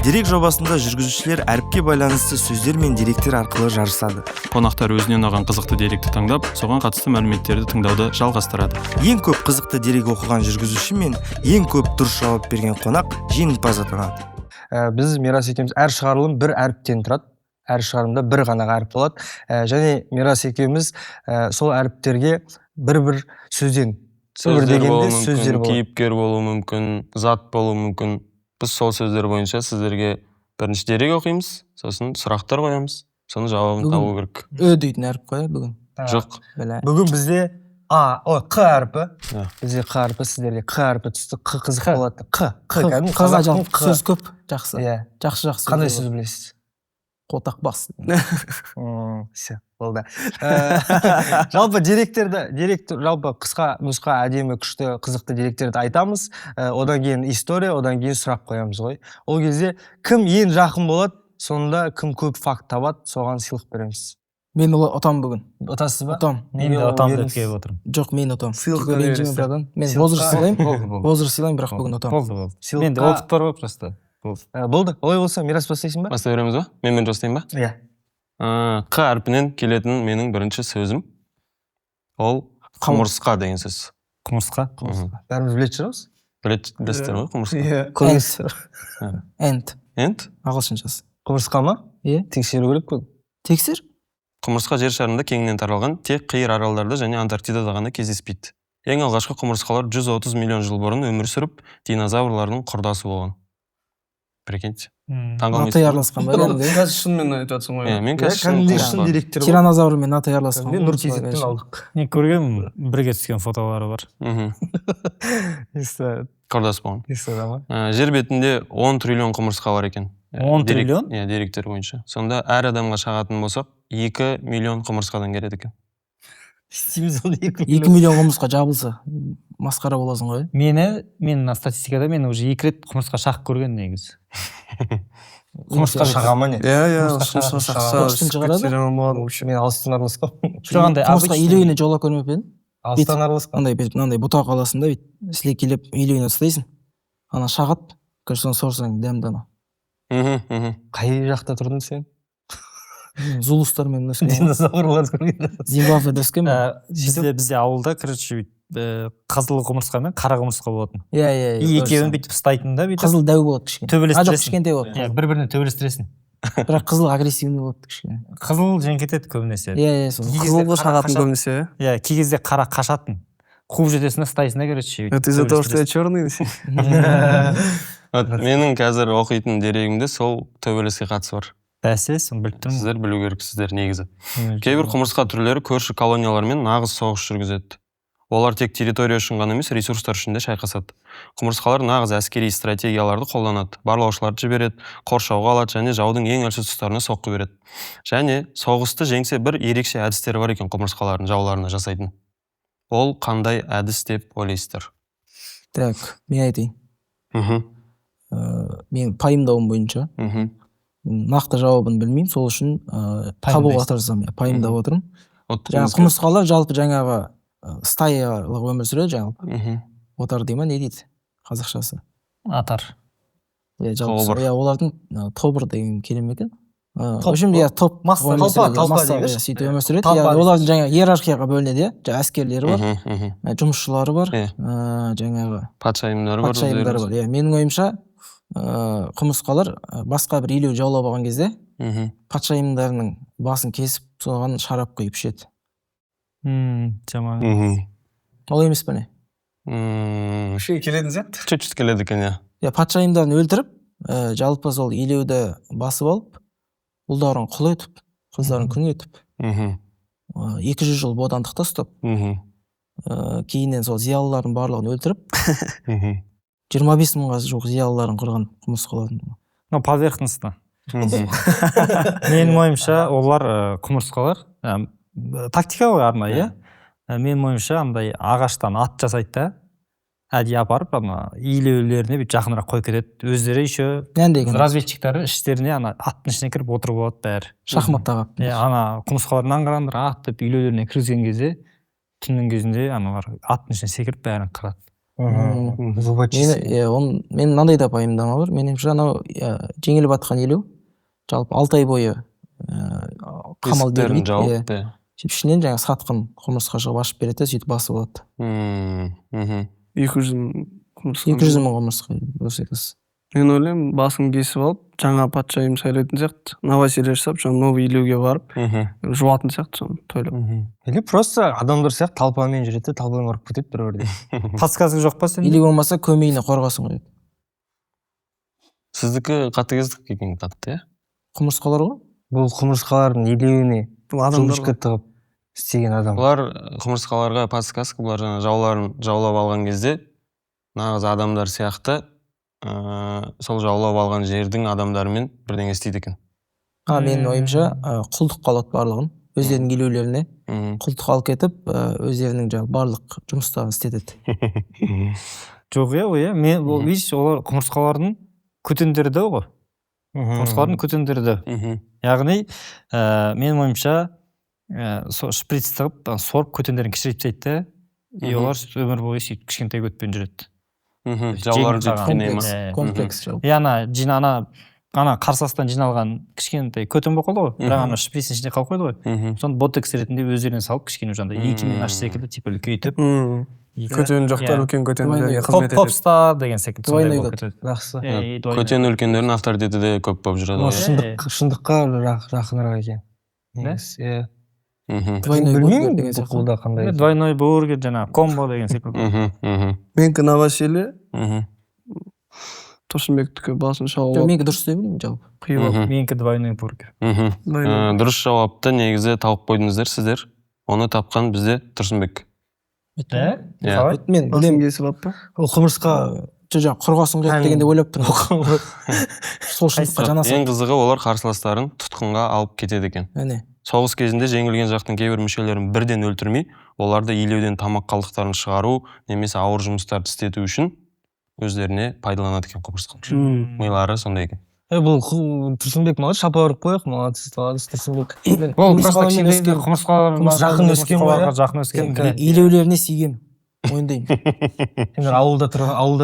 Дерек жобасында жүргізушілер әріпке байланысты сөздер мен деректер арқылы жарысады. Қонақтар өзіне ұнаған қызықты деректі таңдап, соған қатысты мәліметтерді тыңдауды жалғастырады. Ең көп қызықты дерек оқыған жүргізуші мен ең көп дұрыс жауап берген қонақ жеңімпаз атанады. Біз, Мирас екеуміз, әр шығарылым бір әріптен тұрады, әр шығарылымда бір ғана әріп болады. Және Мирас екеуміз сол әріптерге бір бір сөзден, бір Сөздер дегенде болуы мүмкін, сөздер болады. Кейіпкер болуы мүмкін, зат болуы мүмкін. Біз сол сөздер бойынша сіздерге бірінші дерек оқимыз, сосын сұрақтар қоямыз, соның жауабын Бүгін- табу керек. Ү дейтін әріп қой, иә, бүгін? Жоқ. Бля. Бүгін бізде а, ой, қ әрпі. Иә. Бізде қ әрпі, сіздерге қ әрпі түсті. Қ қызық болады. Қ, қ, кәдімгі Қға қазақтың жалпы қ. Сөз көп, жақсы. Иә. Жақсы, жақсы. Қандай сөздер сөз бар. білесіз? Қотақ бас. Все, болды. Жалпы деректерді, дерек, жалпы қысқа нұсқа, әдемі, күшті, қызықты деректерді айтамыз. Одан кейін история, одан кейін сұрақ қоямыз ғой. Ол кезде кім ең жақын болады, сонда кім көп факт табады, соған сыйлық береміз. Мен ұтамын бүгін. Ұтасыз ба? Ұтамын. Мен де Неге ұтамын деп беріңіз? келіп отырмын. Жоқ, мен ұтамын. Сыйлыққа Ренжіме, бересіз. братан. Мен Сыйлыққа- возраст сыйлаймын. Болды, болды. Возраст сыйлаймын, бірақ бүгін ұтамын. Болды, болды. Сыйлыққа- Менде опыт бар ғой просто. Болды. Болды. Олай болса, Мирас, бастайсың ба? Бастай береміз ба? Менімен бастайын ба? Иә. Қ әрпінен келетін менің бірінші сөзім ол құмырсқа деген сөз. Құмырсқа. Мгм. Бәріміз білетін шығармыз. Білесіздер ғой құмырсқа. Иә. Көресіздер. Ant. Ant? Ағылшыншасы. Құмырсқа ма? Иә. Тексеру керек қой. Тексер. Құмырсқа жер шарында кеңінен таралған, тек қиыр аралдарда және Антарктидада ғана кездеспейді. Ең алғашқы құмырсқалар 130 миллион жыл бұрын өмір сүріп, динозаврлардың құрдасы болған. Прикиньте. Таңғалмайсыз Натай ба? араласқан ба кәдімгідей? Қазір шынымен айтып жатрсың ғой. Иә, мен Иә, қазір шын кәдімгідей құмырсқа. шын деректер ғой. Тиранозаврмен натай араласқан Кәдімгідей ғой, Нұр Кизеттен алдық. Мен көргенмін, бірге түскен фотолары бар. Инста, Құрдас болған. инстада ма? Жер бетінде 10 триллион құмырсқа бар екен. 10 триллион? Иә, деректер бойынша. Сонда әр адамға шағатын болсақ, 2 миллион құмырсқадан келеді екен. Істейміз оны, 2 2 миллион құмырсқа жабылса, масқара боласың ғой. Мен мына статистикада мені уже екі рет құмырсқа шағып көрген негізі. Құмырсқа Шаға ма, не? Иә, Құмырсқа құмырсқа шағады. шақса Іштен шығарады? кетсе жаман болады вообще. Мен алыстан араласқанмын. Жоқ, андай Құмырсқа обычный- илеуіне жолап көрмеп пе едің? Алыстан араласқан. Андай бүйтіп, мынандай бұтақ аласың да, бүйтіп сілекейлеп илеуіне ұстайсың, ана шағады, короче, соны сорсаң, дәмді ана. Мхм, мхм. Қай жақта тұрдың сен? Зулустармен өскен ғой. Динозаврлар көрген. Зимбабведе өскенмін. Бізде ауылда, короче, бүйтіп, қызыл құмырсқа мен қара құмырсқа болатын. Иә, иә. И екеуін бүйтіп ұстайтын да, бүйтіп Қызыл дәу болады кішкене, а, жоқ, төбелестіресің. кішкентай болады. Иә, бір біріне төбелестіресің. Бірақ қызыл агрессивный болады кішкене. Қызыл жеңіп кетеді көбінесе. Иә, сол. Кей кезде Қызыл ғой қара шағатын қашады. көбінесе, иә. Иә, кей кезде қара қашатын, қуып жетесің да, ұстайсың да, короче, бүйтіп Это из-за того, что я төбелестіресің. черный. Вот менің қазір оқитын дерегімде сол төбелеске қатысы бар. Бәсе, соны біліп тұрмын. Сіздер білу керексіздер негізі. Ғой. Кейбір құмырсқа түрлері көрші колониялармен нағыз соғыс жүргізеді. Олар тек территория үшін ғана емес, ресурстар үшін де шайқасады. Құмырсқалар нағыз әскери стратегияларды қолданады: барлаушыларды жібереді, қоршауға алады және жаудың ең әлсіз тұстарына соққы береді. Және соғысты жеңсе, бір ерекше әдістері бар екен құмырсқалардың жауларына жасайтын. Ол қандай әдіс деп ойлайсыздар? Так, мен айтайын. Менің пайымдауым бойынша, мен нақты жауабын білмеймін, сол үшін табуға Пайымдайсың. тырысамын, иә, пайымдап отырмын. Вот Жаңағы құмырсқалар жалпы жаңағы стаялық өмір сүреді жалпы. Отар дей ма, не дейді қазақшасы? Атар. Иә, жалпы Тобыр. Иә, олардың тобыр деген келе ме екен? В Топ общем, қой. иә, топ Масса, өмір толпа, сүреді, толпа масса, дей берші. иә, сөйтіп өмір сүреді. Толпа Иә, дейсіз. олардың жаңағы иерархияға бөлінеді, иә, жаңағы әскерлері бар, мхм, мхм. жұмысшылары бар, Иә. Жаңағы Патшайымдары бар. патшайымдары бар, иә. Менің ойымша, құмырсқалар басқа бір илеу жаулап алған кезде патшайымдарының басын кесіп, соған шарап құйып ішеді. Жаман. Олай емес пе, не? Кішкене келетін сияқты. Чуть чуть келеді екен, иә. Иә, патшайымдарын өлтіріп, жалпы сол илеуді басып алып, ұлдарын құл етіп, қыздарын күң етіп, 200 жыл бодандықта ұстап, кейіннен сол зиялылардың барлығын өлтіріп, 25 мыңға жуық зиялыларын қырған құмырсқалардың. Ну, поверхностно. Менің ойымша, олар, құмырсқалар, тактика ғой арнайы, иә. Менің ойымша, андай ағаштан ат жасайды да, әдейі апарып ана илеулеріне бүйтіп жақынырақ қойып кетеді өздері. Еще Нәндей екен? Разведчиктары іштеріне, ана аттың ішіне кіріп отырып алады бәрі. Шахматтағы. Иә, ана құмырсқалар, мынаны қараңдар, ат деп үйлеулеріне кіргізген кезде, түннің кезінде аналар аттың ішіне секіріп, бәрін қырады. Мен мынандай да пайымдама бар. Меніңше анау жеңіліп атқан елеу жалпы 6 ай бойы қамал бермейді. Сөйтіп ішінен жаңа сатқын құмырсқа шығып ашып береді, сөйтіп басып алады. 200 мың құмырсқа. 200 мың құмырсқа, дұрыс айтасыз. Мен ойлаймын, басын кесіп алып, жаңа патшайым сайлайтын сияқты, новоселье жасап, жаңа новый илеуге барып, жуатын сияқты соны тойлап. Или просто адамдар сияқты толпамен жүреді, толпамен ұрып кетеді бір-бірден. Подсказка жоқ па сенде? Или болмаса көмейіне қорғасын қояды. Сіздікі қатыгездік екен қатты, иә? Құмырсқалар ғой. Бұл құмырсқалардың илеуіне жемішке тығып істеген адам. Бұлар құмырсқаларға подсказка, бұлар жаңа жауларын жаулап алған кезде нағыз адамдар сияқты сол жаулап алған жердің адамдарымен бірдеңе істейді екен. Менің ойымша, құлдыққа алады барлығын, өздерінің елеулеріне құлдыққа алып кетіп, өздерінің жаңағы барлық жұмыстарын істетеді. Жоқ, иә, иә, мен ол видишь, олар құмырсқалардың көтендері де ғой. Құмырсқалардың көтендері де. Яғни, менің ойымша, шприц тығып, сорып көтендерін кішірейтіп тастайды да, и олар өмір бойы сөйтіп кішкентай көтпен жүреді. Жауларын сөйтіп қинай ма? Комплекс жалпы. Ана қарсыластан жиналған кішкентай көтен болып қалды ғой, бірақ ана шприцтің ішінде қалып қойды ғой. Соны ботекс ретінде өздеріне салып, кішкене жаңағыдай екі мен аш секілді типа үлкейтіп. Көтен жоқтар үлкен көтендерге қызмет етеді. Попстар деген секілді сондай болып кетеді. Жақсы. Көтен үлкендердің авторитеті де көп болып жүреді ғой. Шындыққа жақынырақ екен. Иә. Білмеймін деген секілді қандай. Двойной бургер жаңағы комбо деген секілді. Менікі новоселье. Тұрсынбектікі басын шауып алып. Менікі дұрыс деп білмеймін жалпы. Қиып алып. Менікі двойной бургер. Дұрыс жауапты негізі тауып қойдыңыздар сіздер. Оны тапқан бізде Тұрсынбек. Иә? Мен басын кесіп алып па? Ол құмырсқа жаңа құрғасын құяды дегенде ойлап тұрмын. Сол шындыққа жанасады. Ең қызығы олар қарсыластарын тұтқынға алып кетеді екен. Әне. Соғыс кезінде жеңілген жақтың кейбір мүшелерін бірден өлтірмей, оларды илеуден тамақ қалдықтарын шығару немесе ауыр жұмыстарды істету үшін өздеріне пайдаланады екен құмырсқалар. Милары сондай екен. Бұл Тұрсынбек молодец, шапа ұрып қояйық, молодец, молодец Тұрсынбек. Ол просто кішкентай құмырсқалар жақын өскен ғой, жақын өскен. Илеулеріне сүйгем, мойындаймын. Сендер ауылда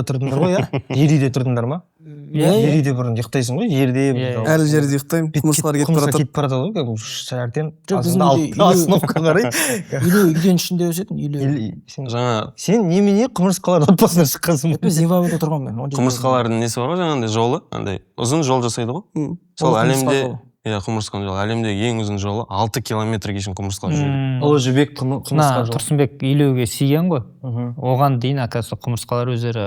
тұрдыңдар ғой, иә? Жер үйде тұрдыңдар ма? Иә. Жер үйде бұрын ұйықтайсың ғой, жерде. Әлі жерде ұйықтаймын, құмырсқалар кетіп баратады. Кетіп баратады ғой, таңертең остановка қарай. Илеу үйден ішінде өсетін, илеу. Жаңа сен немене құмырсқалар отбасынан шыққансың ба? Мен Зимбабведе тұрғанмын мен. Құмырсқалардың несі бар ғой, жаңағындай жолы, андай ұзын жол жасайды ғой. Сол әлемде, иә, құмырсқаның жолы, әлемдегі ең ұзын жолы 6 километрге шейін құмырсқалар жүреді. Ұлы жібек құмырсқа жолы. Тұрсынбек илеуге сиген ғой. Оған дейін оказывается құмырсқалар өздері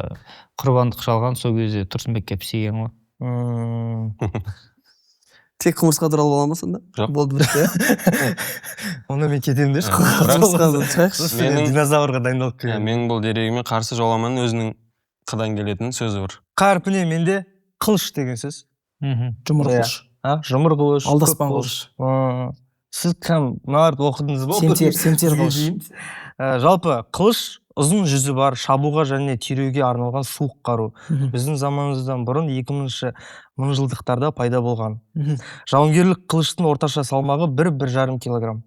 құрбандық шалған, сол кезде Тұрсынбек келіп сиген ғой. Тек құмырсқа туралы бола ма сонда? Жоқ. Болды бітті. Онда мен кетемін деші. Құмырсқадан шығайықшы. Динозаврға дайындалып келемін. Менің бұл дерегіме қарсы Жоламанның өзінің қыдан келетін сөзі бар. Қ әрпіне менде қылыш деген сөз. Жұмыр қылыш. Жұмыр қылыш. Алдаспан қылыш. Сіз кім мыналарды оқыдыңыз ба? Семсер қылыш. Жалпы қылыш ұзын жүзі бар, шабуға және теруге арналған суық қару. Біздің заманымыздан бұрын 2000-ші мыңжылдықтарда пайда болған. Жауынгерлік қылыштың орташа салмағы 1-1,5 килограмм.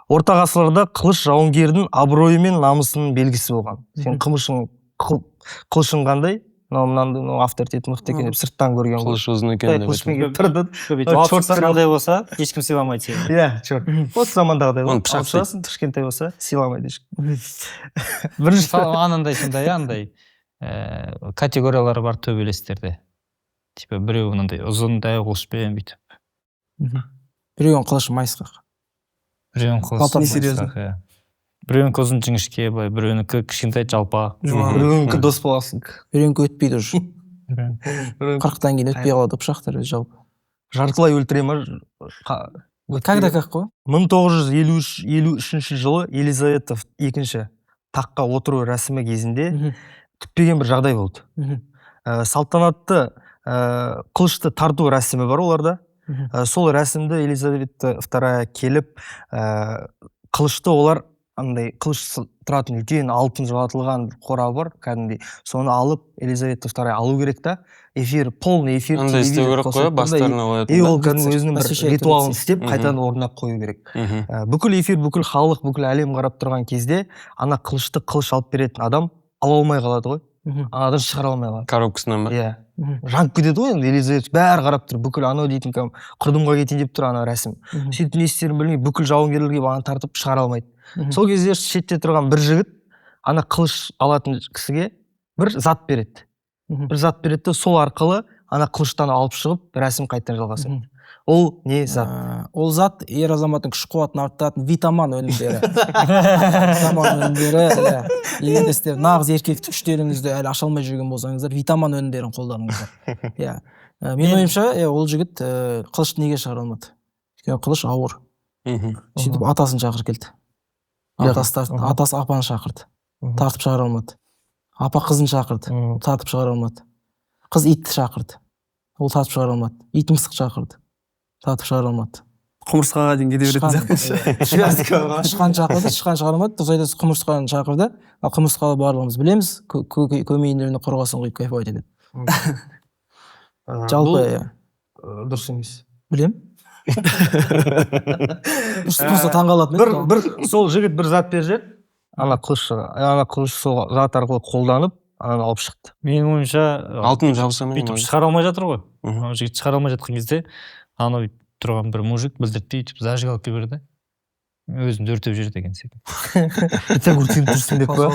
Орта ғасырларда қылыш жауынгердің абыройы мен намысының белгісі болған. Сен қылышың қандай? Мынау авторитеті мықты екен деп сырттан көрген ғой. Қылыш ұзын екен деп. Қылышпен келіп тұрды. Мынандай болса, ешкім сыйламайды сені. Иә, черт. Осы замандағыдай ғой. Оны пышақ дейді. Кішкентай болса, сыйламайды ешкім. Бірінші анандай сондай, андай категориялар бар төбелестерде. Типа біреу мынандай ұзын дәу қылышпен бүйтіп. Біреуінің қылышы майысқақ. Біреуінің қылышы майысқақ, иә. Біреуінікі ұзын жіңішке, былай, біреуінікі кішкентай жалпақ. Біреуінікі дос боласың. Біреуінікі өтпейді уже. 40-тан кейін өтпей қалады пышақтар өзі жалпы. Жартылай өлтіре ма? Когда как қой? 1953 жылы Елизавета II таққа отыру рәсімі кезінде күтпеген бір жағдай болды. Салтанатты қылышты тарту рәсімі бар оларда. Сол рәсімді Елизавета II келіп, қылышты олар андай қылыш тұратын үлкен алтын жалатылған қора бар кәдімгідей. Соны алып Елизавета II алу керек та, эфир, полный эфир. Андай істеу керек қой, бастарына қоятын. И ол кәдімгі өзінің бір ритуалын істеп, қайтадан орнына қою керек. Бүкіл эфир, бүкіл халық, бүкіл әлем қарап тұрған кезде ана қылышты қылыш алып беретін адам ала алмай қалады ғой. Анадан шығара алмай қалады. Коробкасынан ба? Иә. Жанып кетеді ғой енді, Елизавета бәрі қарап тұр, бүкіл анау дейтін кәдімгі құрдымға кетейін деп тұр ана рәсім. Сөйтіп не істерін білмей, бүкіл жауынгерлер келіп аны тартып шығара алмайды. Сол кезде шетте тұрған бір жігіт ана қылыш алатын кісіге бір зат береді. Бір зат береді де, сол арқылы ана қылыштан алып шығып, рәсім қайтадан жалғасады. Ол не зат? Ол зат ер азаматтың күш қуатын арттыратын витаман өнімдері. Витаман өнімдері, иә. Егер де сіздер нағыз еркектік күштеріңізді әлі аша алмай жүрген болсаңыздар, витаман өнімдерін қолданыңыздар. Иә. Менің ойымша, ол жігіт қылышты неге шығара алмады? Өйткені қылыш ауыр. Сөйтіп атасын шақырып келді. Атасы апаны шақырды. Тартып шығара алмады. Апа қызын шақырды. Тартып шығара алмады. Қыз итті шақырды. Ол тартып шығара алмады. Ит мысық шақырды. Тартып шығара алмады. Құмырсқаға дейін кете беретін сияқты. Тышқан шақырды, тышқан шығара алмады. Дұрыс айтасыз, құмырсқаны шақырды. Ал құмырсқаны барлығымыз білеміз. Көмейінің үстіне қорғасын құйып кайфовать етеді. Жалпы, иә. Дұрыс емес. Білем. Дұрыс таңғалатын. Бір сол жігіт бір зат беріп жіберді. Ана қылыш сол зат арқылы қолданып, ананы алып шықты. Менің ойымша, алтын жабыса ма? Бүйтіп шығара алмай жатыр ғой. Анау жігіт шығара алмай жатқан кезде анау тұрған бір мужик білдіртпей өйтіп зажигалка берді. Өзін өртеп жүр деген секілді. Итак, өртеніп жүрсін деп па?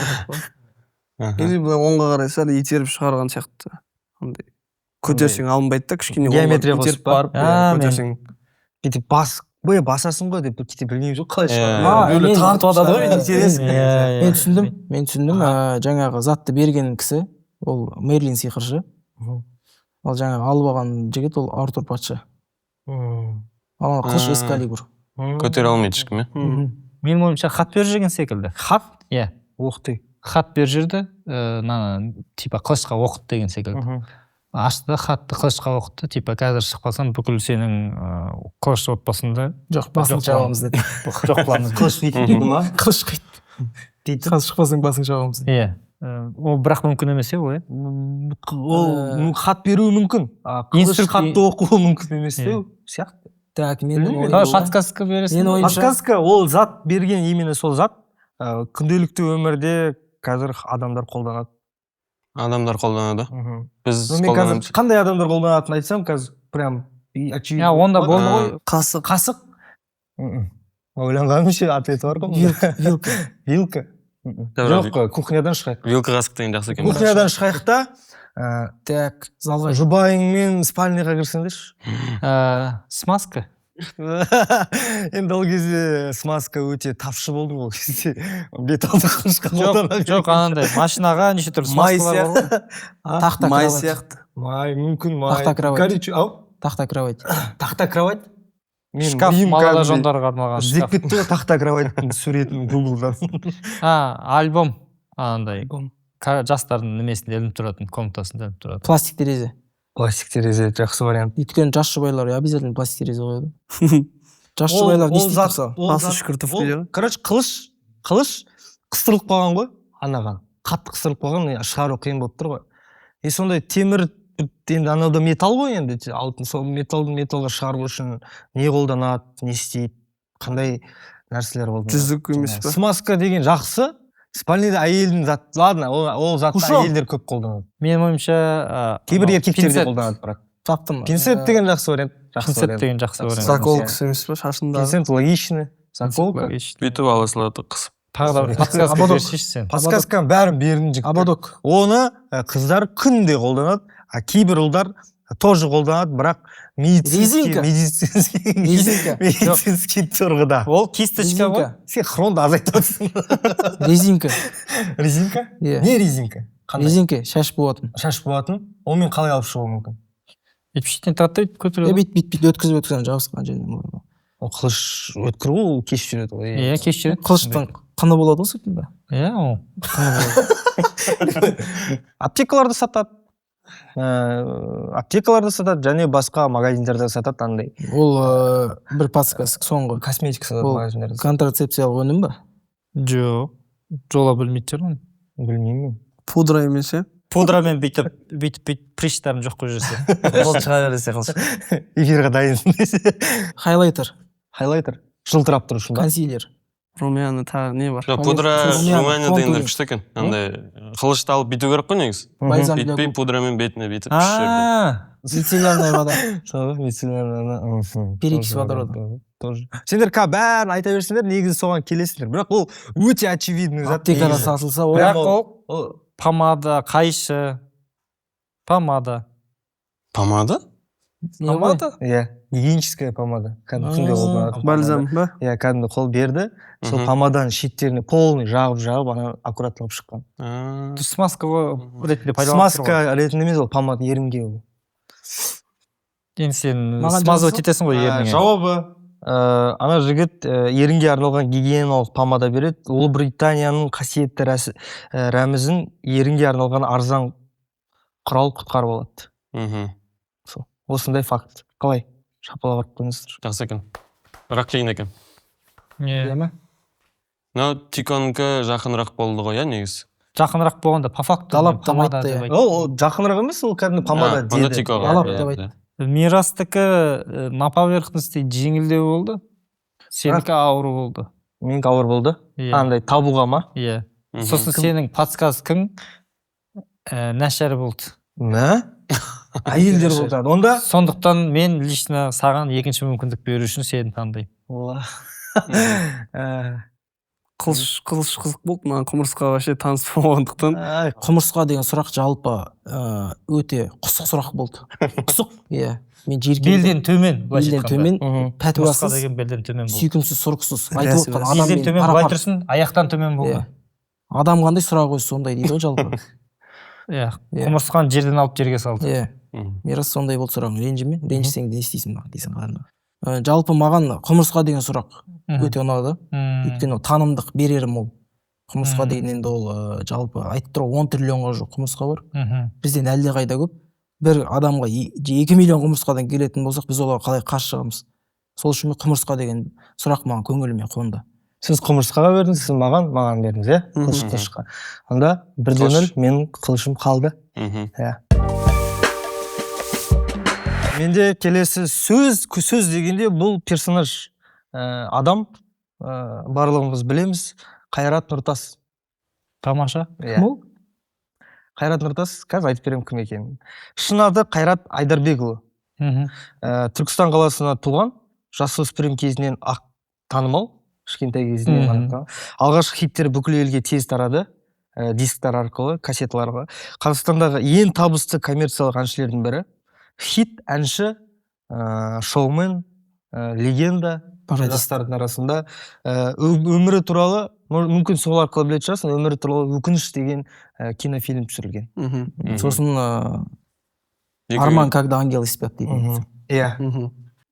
Или былай оңға қарай сәл итеріп шығарған сияқты. Андай көтерсең алынбайды да, кішкене геометрия қосып барып көтерсең. Бүйтіп басасың ғой деп кейде білмеймін жоқ қалай шығарады. Тартып атады ғой, итересің. Мен түсіндім. Жаңағы затты берген кісі ол Мерлин сиқыршы. Ал жаңағы алып алған жігіт ол Артур патша. Ал қылыш Эскалибур. Көтере алмайды ешкім, иә? Менің ойымша хат беріп жүрген секілді. Хат? Иә. Оқты. Хат беріп жүрді, мынаны типа қылышқа оқыт деген секілді. Ашты да хатты қылышқа оқытты, типа қазір шығып қалсам бүкіл сенің қылыш отбасында жоқ, басын шабамыз деді. Жоқ қыламыз. Қылыш бүйтіп деді ма? Қылыш қитты. Қылыш шықпасаң басын шабамыз. Иә. Ол бірақ мүмкін емес, ол, иә? Ол хат беруі мүмкін. Қылыш хатты оқуы мүмкін емес те сияқты. Так, менің ойымша. Подсказка бересің. Подсказка, ол зат берген, именно сол зат күнделікті өмірде қазір адамдар қолданады. Адамдар қолданады. Біз қолданамыз. Қандай адамдар қолданатынын айтсам, қазір прям очевидно. Онда болды ғой. Қасық. Қасық? Ойланғанымша ответі бар ғой. Вилка. Вилка. Жоқ, кухнядан шығайық. Вилка қасық деген жақсы екен. Кухнядан шығайық та. Так, залға. Жұбайыңмен спальныйға кірсеңдерші. Смазка. Енді ол кезде смазка өте тапшы болды ол кезде. Бет алды қылышқа қолдана. Жоқ, анандай машинаға неше түрлі смазкалар бар ғой. Тақта май кровать. Сияқты. Май, мүмкін май. Тақта кровать. Короче, ау? Тақта кровать. Тақта кровать? Шкаф молодожендарға арналған шкаф. Іздеп кетті ғой тақта кроваттың суретін Гуглдан. Альбом анандай. Жастардың немесінде ілініп тұратын, комнатасында ілініп тұратын. Пластик терезе. Пластик терезе жақсы вариант. Өйткені жас жұбайлар обязательно пластик терезе қояды. Жас жұбайлар не істейді мысалы? Басы үшкіртіп келеді. Короче, қылыш қыстырылып қалған ғой, анаған. Қатты қыстырылып қалған, шығару қиын болып тұр ғой. И сондай темір, енді анау да металл ғой енді, алтын, сол металлды металлға шығару үшін не қолданады, не істейді, қандай нәрселер қолданады. Жүзік емес пе? Смазка деген жақсы. Спальныйда әйелдің зат, ладно, ол затты әйелдер көп қолданады. Менің ойымша, кейбір еркектер де қолданады бірақ. Таптым. Пинцет деген жақсы вариант. Пинцет деген жақсы вариант. Заколкасы емес пе, шашындағы? Пинцет логичный. Заколка. Бүйтіп ала салады қысып. Тағы да бір подсказка берсейші сен. Подсказканың бәрін бердім жігіттер. Ободок. Оны қыздар күнде қолданады, а кейбір ұлдар тоже қолданады, бірақ Резинка. Медицинский тұрғыда. Ол кисточка ғой. Сен хронды азайтып отырсың. Резинка. Резинка? Не резинка? Резинка, шаш буатын. Шаш буатын. Онымен қалай алып шығуы мүмкін? Бүйтіп шеттен тартып бүйтіп көтеріп. Бүйтіп өткізіп жабысқан жерінен. Ол қылыш өткір ғой, ол кеш жүреді ғой. Иә, кеш жүреді. Қылыштың қыны болады ғой сыртында. Иә, ол. Аптекаларда сатады. Аптекаларда сатады және басқа магазиндерде сатады андай. Ол бір подсказка соңғы. Косметика сатады магазиндерде. Контрацепциялық өнім ба? Жоқ. Жола білмейтін шығар оны. Білмеймін мен. Пудра емес, е? Пудрамен бүйтіп прыщтарын жоқ қойып жүрсе. Ол шыға берсе қылыш. Эфирға дайынсың десе. Хайлайтер. Хайлайтер. Жылтырап тұру үшін ба? Консилер. Румяна тағы не бар? Жоқ, пудра, румяна дегендер күшті екен. Андай қылышты алып бүйту керек қой негізі. Бүйтпей пудрамен бетіне бүйтіп. Мицеллярная вода. Сол, мицеллярная. Перекись водорода. Тоже. Сендер бәрін айта берсеңдер, негізі соған келесіңдер. Бірақ ол өте очевидный зат. Аптекада сатылса, ол. Бірақ ол помада, қайшы. Помада. Помада? Помада? Иә, гигиеническая помада. Кәдімгі күнде қолданатын. Бальзам ба? Иә, кәдімгі қол берді. Сол помаданың шеттеріне полный жағып, ана аккуратно алып шыққан. Смазка ретінде пайдаланып. Смазка ретінде емес, ол помада ерінге ол. Енді сен смазывать етесің ғой ерінге. Жауабы ана жігіт ерінге арналған гигиеналық помада береді. Ұлыбританияның қасиетті рәмізін ерінге арналған арзан құрал құтқарып алады. Сол. Осындай факт. Қалай? Шапалақ ұрып қойыңыздар. Жақсы екен. Бірақ қиын екен. Не? Мынау Тиконікі жақынырақ болды ғой, иә, негізі? Жақынырақ болғанда по факту Далап деп айтты. Ол жақынырақ емес, ол кәдімгі помада деді. Далап деп айтты. Мирастікі на поверхности жеңілдеу болды. Сенікі ауыр болды. Менікі ауыр болды. Андай табуға ма? Иә. Сосын сенің подсказкаң нашар болды. Мә? Әйелдер болды. Онда сондықтан мен лично саған екінші мүмкіндік беру үшін сені таңдаймын. Қылыш қызық болды, маған құмырсқа вообще таныс болмағандықтан. Құмырсқа деген сұрақ жалпы өте құсық сұрақ болды. Құсық? Иә. Мен жерге белден төмен, былайша айтқанда. Белден төмен, пәтуасыз, деген белден төмен болды. Сүйкімсіз, сұрықсыз. Айтып отқан адам белден төмен, былай тұрсын, аяқтан төмен болды. Адам қандай сұрақ қойса сондай дейді ғой жалпы. Иә, құмырсқаны жерден алып жерге салды. Иә. Мирас сондай болды сұрағың, ренжіме? Ренжісең де не істейсің маған дейсің ғана. Жалпы маған құмырсқа деген сұрақ өте ұнады. Өйткені танымдық берерім ол. Құмырсқа деген енді ол жалпы айтып тұр ғой, 10 триллионға жуық құмырсқа бар. Бізден әлдеқайда көп. Бір адамға 2 миллион құмырсқадан келетін болсақ, біз оларға қалай қарсы шығамыз? Сол үшін құмырсқа деген сұрақ маған көңіліме қонды. Сіз құмырсқаға бердіңіз, сіз маған бердіңіз, иә? Қылышқа. Онда 1-0 менің қылышым қалды. Иә. Менде келесі сөз, сөз дегенде бұл персонаж, адам, барлығымыз білеміз, Қайрат Нұртас. Тамаша. Кім ол? Қайрат Нұртас, қазір айтып беремін кім екенін. Шын аты Қайрат Айдарбекұлы. Түркістан қаласына туған, жасөспірім кезінен ақ танымал, кішкентай кезінен. Алғашқы хиттері бүкіл елге тез тарады, дисктар арқылы, кассеталар арқылы. Қазақстандағы ең табысты коммерциялық әншілердің бірі. Хит, әнші, шоумен, легенда жастардың арасында. Өмірі туралы, мүмкін сол арқылы білетін шығарсың, өмірі туралы Өкініш деген кинофильм түсірілген. Сосын Арман, когда ангелы спят дейді. Иә.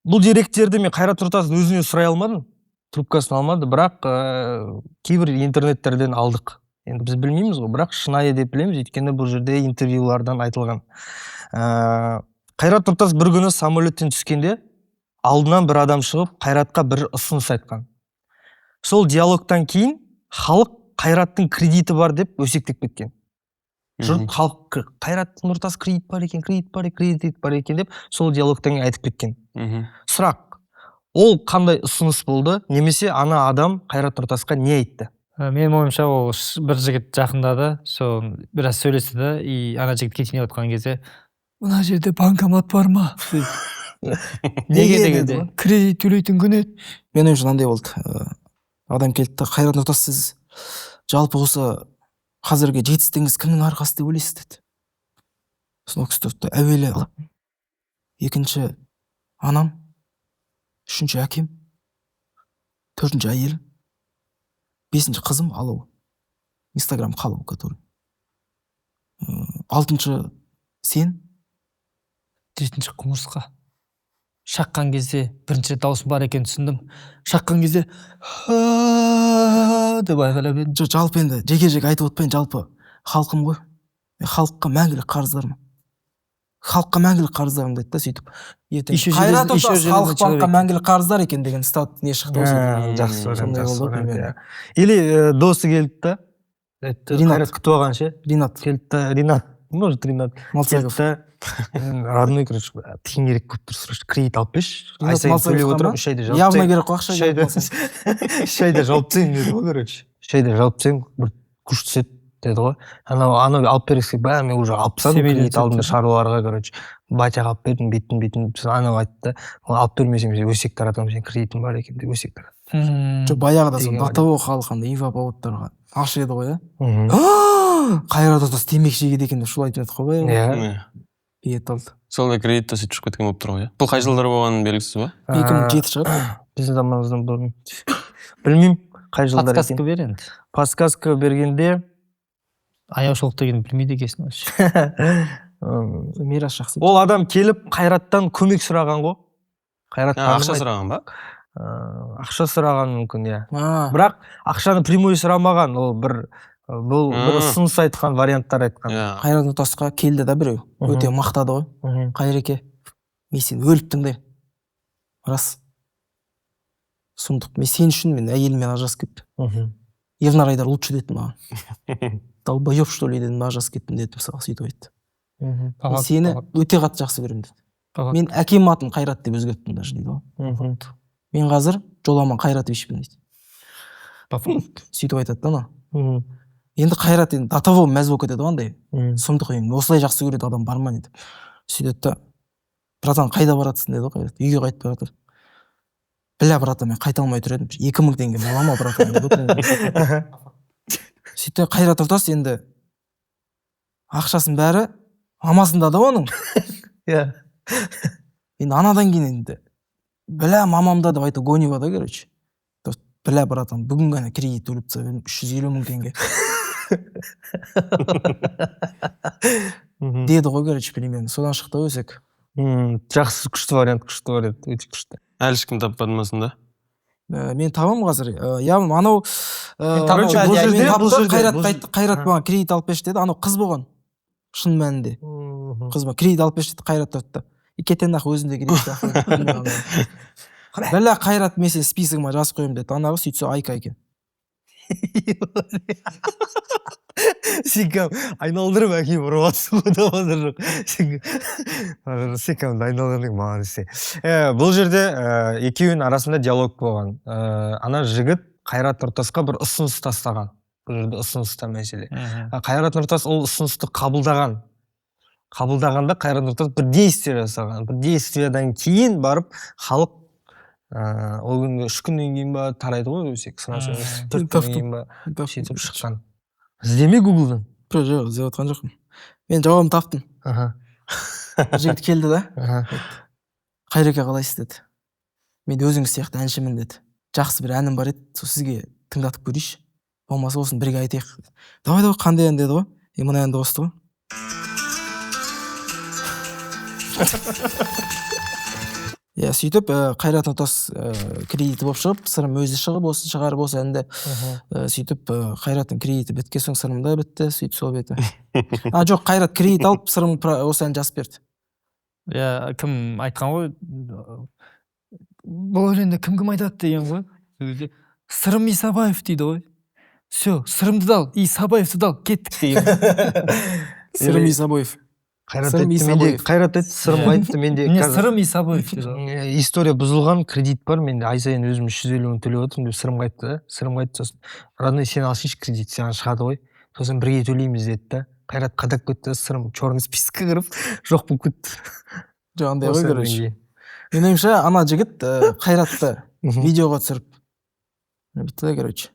Бұл деректерді мен Қайрат Нұртастың өзінен сұрай алмадым, трубкасын алмады, бірақ кейбір интернеттерден алдық. Енді біз білмейміз ғой, бірақ шынайы деп білеміз, өйткені бұл жерде интервьюлардан айтылған. Қайрат Нұртас бір күні самолеттен түскенде алдынан бір адам шығып Қайратқа бір ұсыныс айтқан. Сол диалогтан кейін халық Қайраттың кредиті бар деп өсектеп кеткен. Жұрт халық Қайрат Нұртас кредит бар екен, кредит бар, кредит бар екен деп сол диалогтан кейін айтып кеткен. Сұрақ, ол қандай ұсыныс болды, немесе ана адам Қайрат Нұртасқа не айтты? Менің ойымша ол бір жігіт жақындады, сол біраз сөйлесті да, и ана жігіт кетейін деп жатқан кезде мына жерде банкомат бар ма? Неге дегенде? Кредит төлейтін күн еді. Менің ойымша мынандай болды. Адам келді да, Қайрат Нұртас, сіз жалпы осы қазіргі жетістігіңіз кімнің арқасы деп ойлайсыз деді. Сосын ол кісі тұрды, әуелі екінші анам, үшінші әкем, төртінші әйелім, бесінші қызым Алау, Инстаграм Қалау, который. Алтыншы сен, жетінші құмырсқа. Шаққан кезде бірінші дауысым бар екенін түсіндім. Шаққан кезде деп айқайлап едім. Жоқ, жалпы енді жеке-жеке айтып отпайын, жалпы халқым ғой. Халыққа мәңгілік қарыздармын. Халыққа мәңгілік қарыздармын деді да сөйтіп. Ертең Қайрат Нұртас халық банкқа мәңгілік қарыздар екен деген стат не шықты ғой. Жақсы вариант, жақсы вариант. Или досы келді да, Ринат күтіп алған ше. Ринат келді да, Ринат. Может, Ринат. Малцагов. Родной, короче, тиын керек болып тұр, срочно кредит алып берші. Ай сайын төлеп отырамын, 3 айда жауып Явно керек қой ақша. 3 айда жауып тастаймын деді ғой, короче. 3 айда жауып тастаймын, бір күш түседі деді ғой. Анау алып бергісі, бә, мен уже алып тастадым кредит алдым шаруаларға, короче. Батяға алып бердім, бүйттім. Анау айтты, алып бермесем өсек таратамын, сен кредитің бар екен деп өсек таратамын. Жоқ, баяғыда сол до того халық андай инфоповодтарға аш еді ғой, иә. Қайрат Нұртас темекі шегеді екен деп шулайтын едік қой баяғы. Иә. Бет алды. Сол да кредит сөйтіп шығып кеткен болып тұр ғой, иә. Бұл қай жылдары болғаны белгісіз ба? 2007 шығар. Біздің заманымыздан бұрын. Білмеймін қай жылдар екен. Подсказка бер енді. Подсказка бергенде аяушылық дегенді білмейді екенсің вообще. Мирас жақсы. Ол адам келіп Қайраттан көмек сұраған ғой. Қайрат ақша сұраған ба? Ақша сұраған мүмкін, иә. Бірақ ақшаны прямой сұрамаған, ол бір бұл бір ұсыныс айтқан, варианттар айтқан. Қайрат Нұртасқа келді да біреу, өте мақтады ғой. Қайреке, мен сені өліп тыңдаймын. Рас. Сұмдық. Мен сен үшін мен әйеліммен ажырасып кеттім. Ернар Айдар лучше деді маған. Долбоеб что ли дедім, ажырасып кеттім деді, мысалы сөйтіп айтты. Мен сені өте қатты жақсы көремін деді. Мен әкем атын Қайрат деп өзгерттім даже дейді ғой. Мен қазір Жоламан Қайратовичпін дейді. Сөйтіп айтады да ана. Енді Қайрат енді до того мәз болып кетеді ғой андай. Сұмдық енді осылай жақсы көреді адам бар ма дейді. Сөйтеді да, братан қайда баратсың деді ғой Қайрат. Үйге қайтып баратыр. Бля, братан, мен қайта алмай тұр едім. 2000 теңге бола ма, братан? Сөйтті Қайрат Нұртас енді ақшасын бәрі мамасында да оның. Иә. Енді анадан кейін енді бля, мамамда деп айту гонива да, короче. Бля, братан, бүгін ғана кредит төлеп тастап едім, 350 000 теңге. Деді ғой, короче, примерно. Содан шықты өсек. Жақсы, күшті вариант, күшті вариант, өте күшті. Әлі ешкім таппады ма сонда? Мен табамын қазір. Явно анау короче, бұл жерде Қайрат маған кредит алып берші деді. Анау қыз болған. Шын мәнінде. Қыз болған. Кредит алып берші деді, Қайрат тапты. Кетен нахуй өзінде кредит. Бля, Қайрат, мен сені списогыма жазып қоямын деді. Анағы сөйтсе Айка екен. Сен кәдімгі айналдырып әкеліп ұрып жатсың ғой, базар жоқ. Сен кәдімгі айналдырдың маған десе. Бұл жерде екеуінің арасында диалог болған. Ана жігіт Қайрат Нұртасқа бір ұсыныс тастаған. Бұл жерде ұсыныста мәселе. Қайрат Нұртас ол ұсынысты қабылдаған. Қабылдағанда Қайрат Нұртас бір действие жасаған. Бір действиядан кейін барып халық ол күні 3 күннен кейін ба тарайды ғой өсек, сұраса 4 күннен кейін ба сөйтіп шыққан. Іздеме Гуглдан. Жоқ, іздеп отқан жоқпын. Мен жауабын таптым. Бір жігіт келді да. Қайреке қалайсыз деді. Мен өзіңіз сияқты әншімін деді. Жақсы бір әнім бар еді, сол сізге тыңдатып көрейінші. Болмаса осыны бірге айтайық. Давай, давай, қандай ән деді ғой. Мына әнді қосты ғой. Иә, сөйтіп Қайрат Нұртас кредиті болып шығып, Сырым өзі шығып, осы шығарып, осы әнді. Сөйтіп Қайраттың кредиті біткен соң Сырым да бітті, сөйтіп сол беті. А, жоқ, Қайрат кредит алып, Сырым осы әнді жазып берді. Иә, кім айтқан ғой, бұл өлеңді кім айтады деген ғой. Сырым Исабаев дейді ғой. Все, Сырымды да ал, Исабаевты да ал, кеттік деген. Сырым Исабаев. Қайрат айтты, менде Қайрат айтты, Сырым айтты, менде Сырым Исабаев. История бұзылған, кредит бар, менде ай сайын өзім 350 мың төлеп отырмын деп Сырым айтты да. Сырым айтты сосын, родной, сен алсайшы кредит, саған шығады ғой. Сосын бірге төлейміз деді да. Қайрат қадап кетті, Сырым черный списокке кіріп, жоқ болып кетті. Жоқ, андай ғой, короче. Менің ойымша, ана жігіт Қайратты видеоға түсіріп бітті да, короче.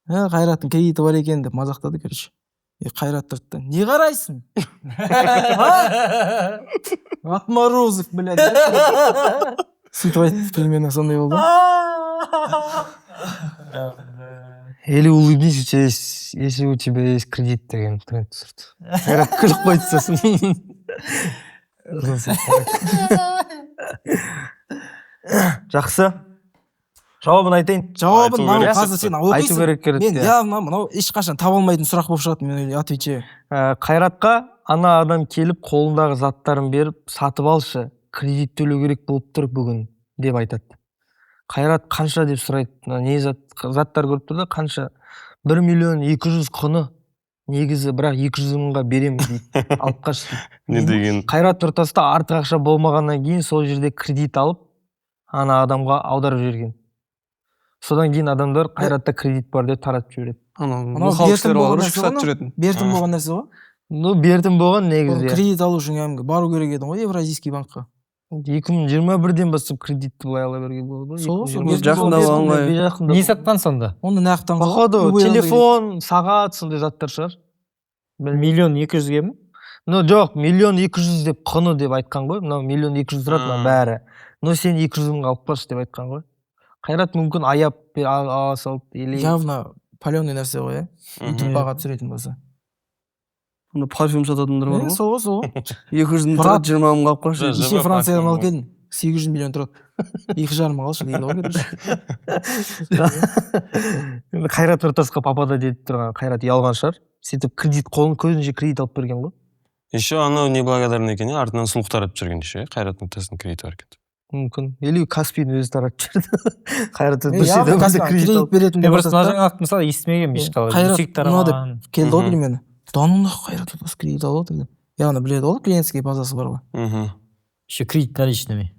Қайраттың кредиті бар екен деп мазақтады, короче. Қайрат тұрды. Не қарайсың? Отморозов, блядь. Сөйтіп айтты, примерно сондай болды. Или улыбнись, у тебя есть, если у тебя есть кредит деген тренд түсірді. Қайрат күліп қойды сосын. Жақсы. Жауабын айтайын. Жауабын мынау қазір сен оқисың. Айту керек. Мен явно мынау ешқашан таба алмайтын сұрақ болып шығады, мен отвечаю. Қайратқа ана адам келіп қолындағы заттарын беріп, сатып алшы, кредит төлеу керек болып тұр бүгін деп айтады. Қайрат қанша деп сұрайды. Не заттар көріп тұр да, қанша? 1 200 000 құны. Негізі бірақ 200 мыңға беремін дейді, алып қаш дейді. Не деген? Қайрат Нұртаста артық ақша болмағаннан кейін сол жерде кредит алып, ана адамға аударып жіберген. Содан кейін адамдар Қайратта кредит бар деп таратып жібереді. Анау Анау мылқау бертін кісілер бар болған ғой, нәрсе сатып ғой. жүретін. Бертін болған нәрсе ғой. Ну, бертін болған негізі, Ол иә. кредит алу үшін кәдімгі бару керек едің ғой Евразийский банкқа. 2021-ден бастап кредитті былай ала беруге болады ғой. Сол ғой, сол 2021 бертін Жақында болған болған ғой. Жақында Не сатқан сонда? Оны нақтан Походу, телефон, сағат, сондай заттар шығар. 1 200 000-ге ме? Ну жоқ, 1 200 000 деп құны деп айтқан ғой. Мынау 1 200 000 тұрады мынаның бәрі. Но сен 200 мыңға алып қаш деп айтқан ғой. Қайрат мүмкін аяп ала салды или Явно паленый нәрсе ғой, иә. Өйтіп баға түсіретін болса. Анда парфюм сататындар бар Е, ғой. Сол ғой, сол ғой. 200 мың Брат. тұрады, 20 мыңға алып қойшы. Жо- Кеше ЖБ Франциядан парфюм алып ғой. келдім. 800 миллион тұрады. 2,5-ға алшы дейді ғой, короче. Енді Қайрат Нұртасқа папада деп тұрған Қайрат ұялған шығар. Сөйтіп кредит қолын көзінше кредит алып берген ғой. Еще анау неблагодарный екен, иә, артынан сұлық таратып жүрген еще, иә, Қайрат Нұртастың кредиті бар екен. Мүмкін. Или Каспийдің өзі таратып жіберді. Қайрат Е, бір явно жерде Каспий кредит кредит алып. беретін Мен деп просто мына айтады да. жаңалықты мысалы естімегенмін ешқалай. Қайрат Өсек мынау деп тараған. келді ғой примерно. Да ну нахуй, Қайрат Нұртас кредит алып отыр деп. Яғни біледі ғой, клиентский базасы бар ғой. Еще кредит наличными.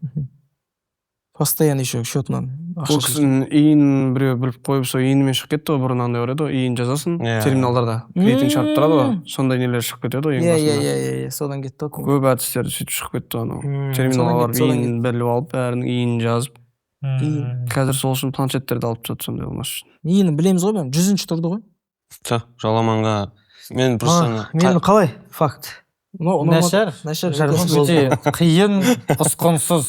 Постоянно еще счетынан ақша Ол кісінің ИИН біреу біліп қойып, сол ИИНімен шығып кетті ғой. Бұрын андай бар еді ғой, ИИН жазасың терминалдарда, кредитің шығарып тұрады ғой, сондай нелер шығып кетеді ғой ең Иә, иә, басында. иә, иә, иә, содан кетті ғой. Көп әдістер сөйтіп шығып кетті анау терминалға Содан барып, кетті, содан ИИН біліп алып, бәрінің ИИН жазып. Қазір сол үшін планшеттерді алып тастады, сондай болмас үшін. ИИН білеміз ғой, бәрін, 100-ші тұрды ғой. Все, Жоламанға мен просто ана- Мен қалай? Факт. Нашар. Нашар. Нашар. Өте қиын, ұсқынсыз.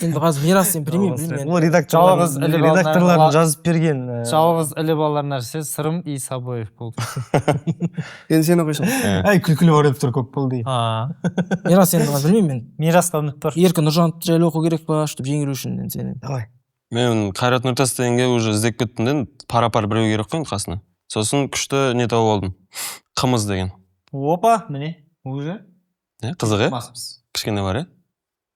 Енді қазір Мирас, сен білмеймін, білмеймін. Ол Жалғыз іліп алған- редакторлардың жазып берген. Жалғыз іліп алар нәрсе Сырым Исабоев болды. Енді сен оқисың. Әй, күлкілі варианттар көп болды. Мирас, енді қазір білмеймін мен. Мирасқа үміт бар. Еркін Нұржанов жайлы оқу керек па, чтобы жеңілу үшін енді сен. Давай. Мен Қайрат Нұртас дегенге уже іздеп кеттім де, енді пара пар біреу керек қой енді қасына. Сосын күшті не тауып алдым, қымыз деген. Опа, міне, уже Иә, қызық, иә? баспыз. Кішкене бар, иә.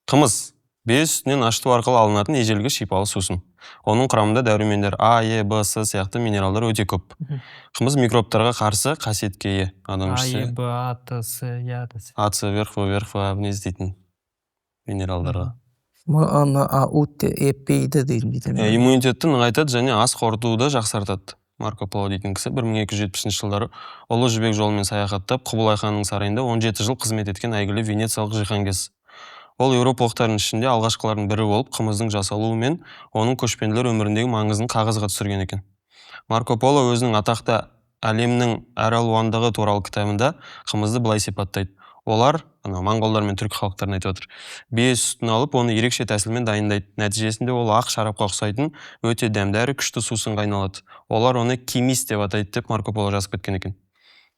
Қымыз — бие сүтінен ашыту арқылы алынатын ежелгі шипалы сусын. Оның құрамында дәрумендер А, Е, Б, С сияқты минералдар өте көп. Қымыз микробтарға қарсы қасиетке ие. Адам А, ішсе, Е, Б, А, Т, С, Я, Т, С. А, С вверх, В вверх, В вниз дейтін минералдарға. М, А, Н, А, У, Т, Е, П, Д дейтін витамин. Иммунитетті нығайтады және ас қорытуды жақсартады. Марко Поло дейтін кісі 1270 жылдары Ұлы Жібек жолымен саяхаттап, Құбылай ханның сарайында 17 жыл қызмет еткен әйгілі венециялық жиһангез. Ол еуропалықтардың ішінде алғашқылардың бірі болып қымыздың жасалуы мен оның көшпенділер өміріндегі маңызын қағазға түсірген екен. Марко Поло өзінің атақты «Әлемнің әралуандығы туралы» кітабында қымызды былай сипаттайды. Олар, ана моңғолдар мен түркі халықтарын айтып отыр, бие сүтін алып, оны ерекше тәсілмен дайындайды. Нәтижесінде ол ақ шарапқа ұқсайтын өте дәмді әрі күшті сусынға айналады. Олар оны кимис деп атайды деп Марко Поло жазып кеткен екен.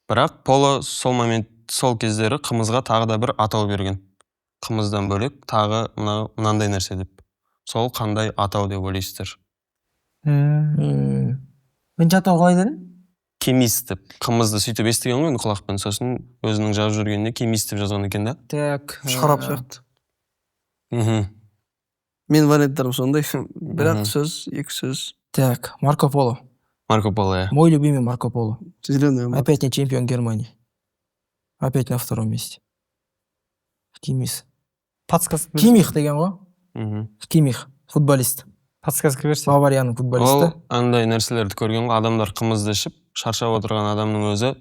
Бірақ Поло сол момент, сол кездері қымызға тағы да бір атау берген, қымыздан бөлек тағы мынандай нәрсе деп. Сол қандай атау деп ойлайсыздар? Мен атау қалай дедің? Кемис деп. Қымызды сөйтіп естіген ғой енді құлақпен, сосын өзінің жазып жүргеніне кемис деп жазған екен да. Так. Шарап сияқты. Менің варианттарым сондай, бір ақ сөз, екі сөз. Так, Марко Поло. Марко Поло, иә. Мой любимый Марко Поло. Зеленый. Опять не чемпион Германии, опять на втором месте. Кимис. Подсказка. Кимих деген ғой. Кимих футболист. Подсказка берсе. Баварияның футболисті. Ол андай нәрселерді көрген ғой, адамдар қымызды ішіп, шаршап отырған адамның өзі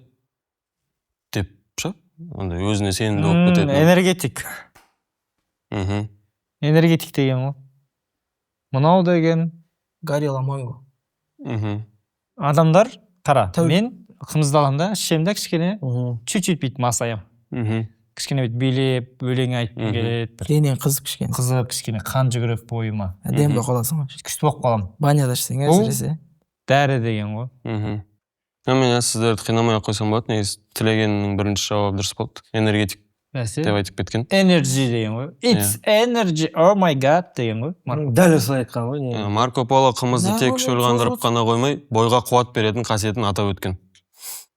деп ше, андай өзіне сенімді болып кетеді. Энергетик. Энергетик деген ғой мынау деген. Горилла Манго. Адамдар, қара, Тәуір. мен қымызды аламын да, ішемін да, кішкене чуть чуть бүйтіп масаямын, кішкене бүйтіп билеп, өлең айтқым келеді бір. Денең қызып кішкене. Қызып, кішкене қан жүгіріп бойыма. Әдемі болып қаласың ғой. Күшті болып қаламын. Баняда ішсең, Бұл- әсіресе. Дәрі деген ғой. Мен сіздерді қинамай ақ қойсам болады негізі. Тілегеннің бірінші жауабы дұрыс болды, энергетик Бәсе. деп айтып кеткен. Energy деген ғой. It's energy, oh my god деген ғой. Дәл осылай айтқан ғой не. Марко Поло қымызды Нағыз тек шөл қандырып соғыс. қана қоймай, бойға қуат беретін қасиетін атап өткен.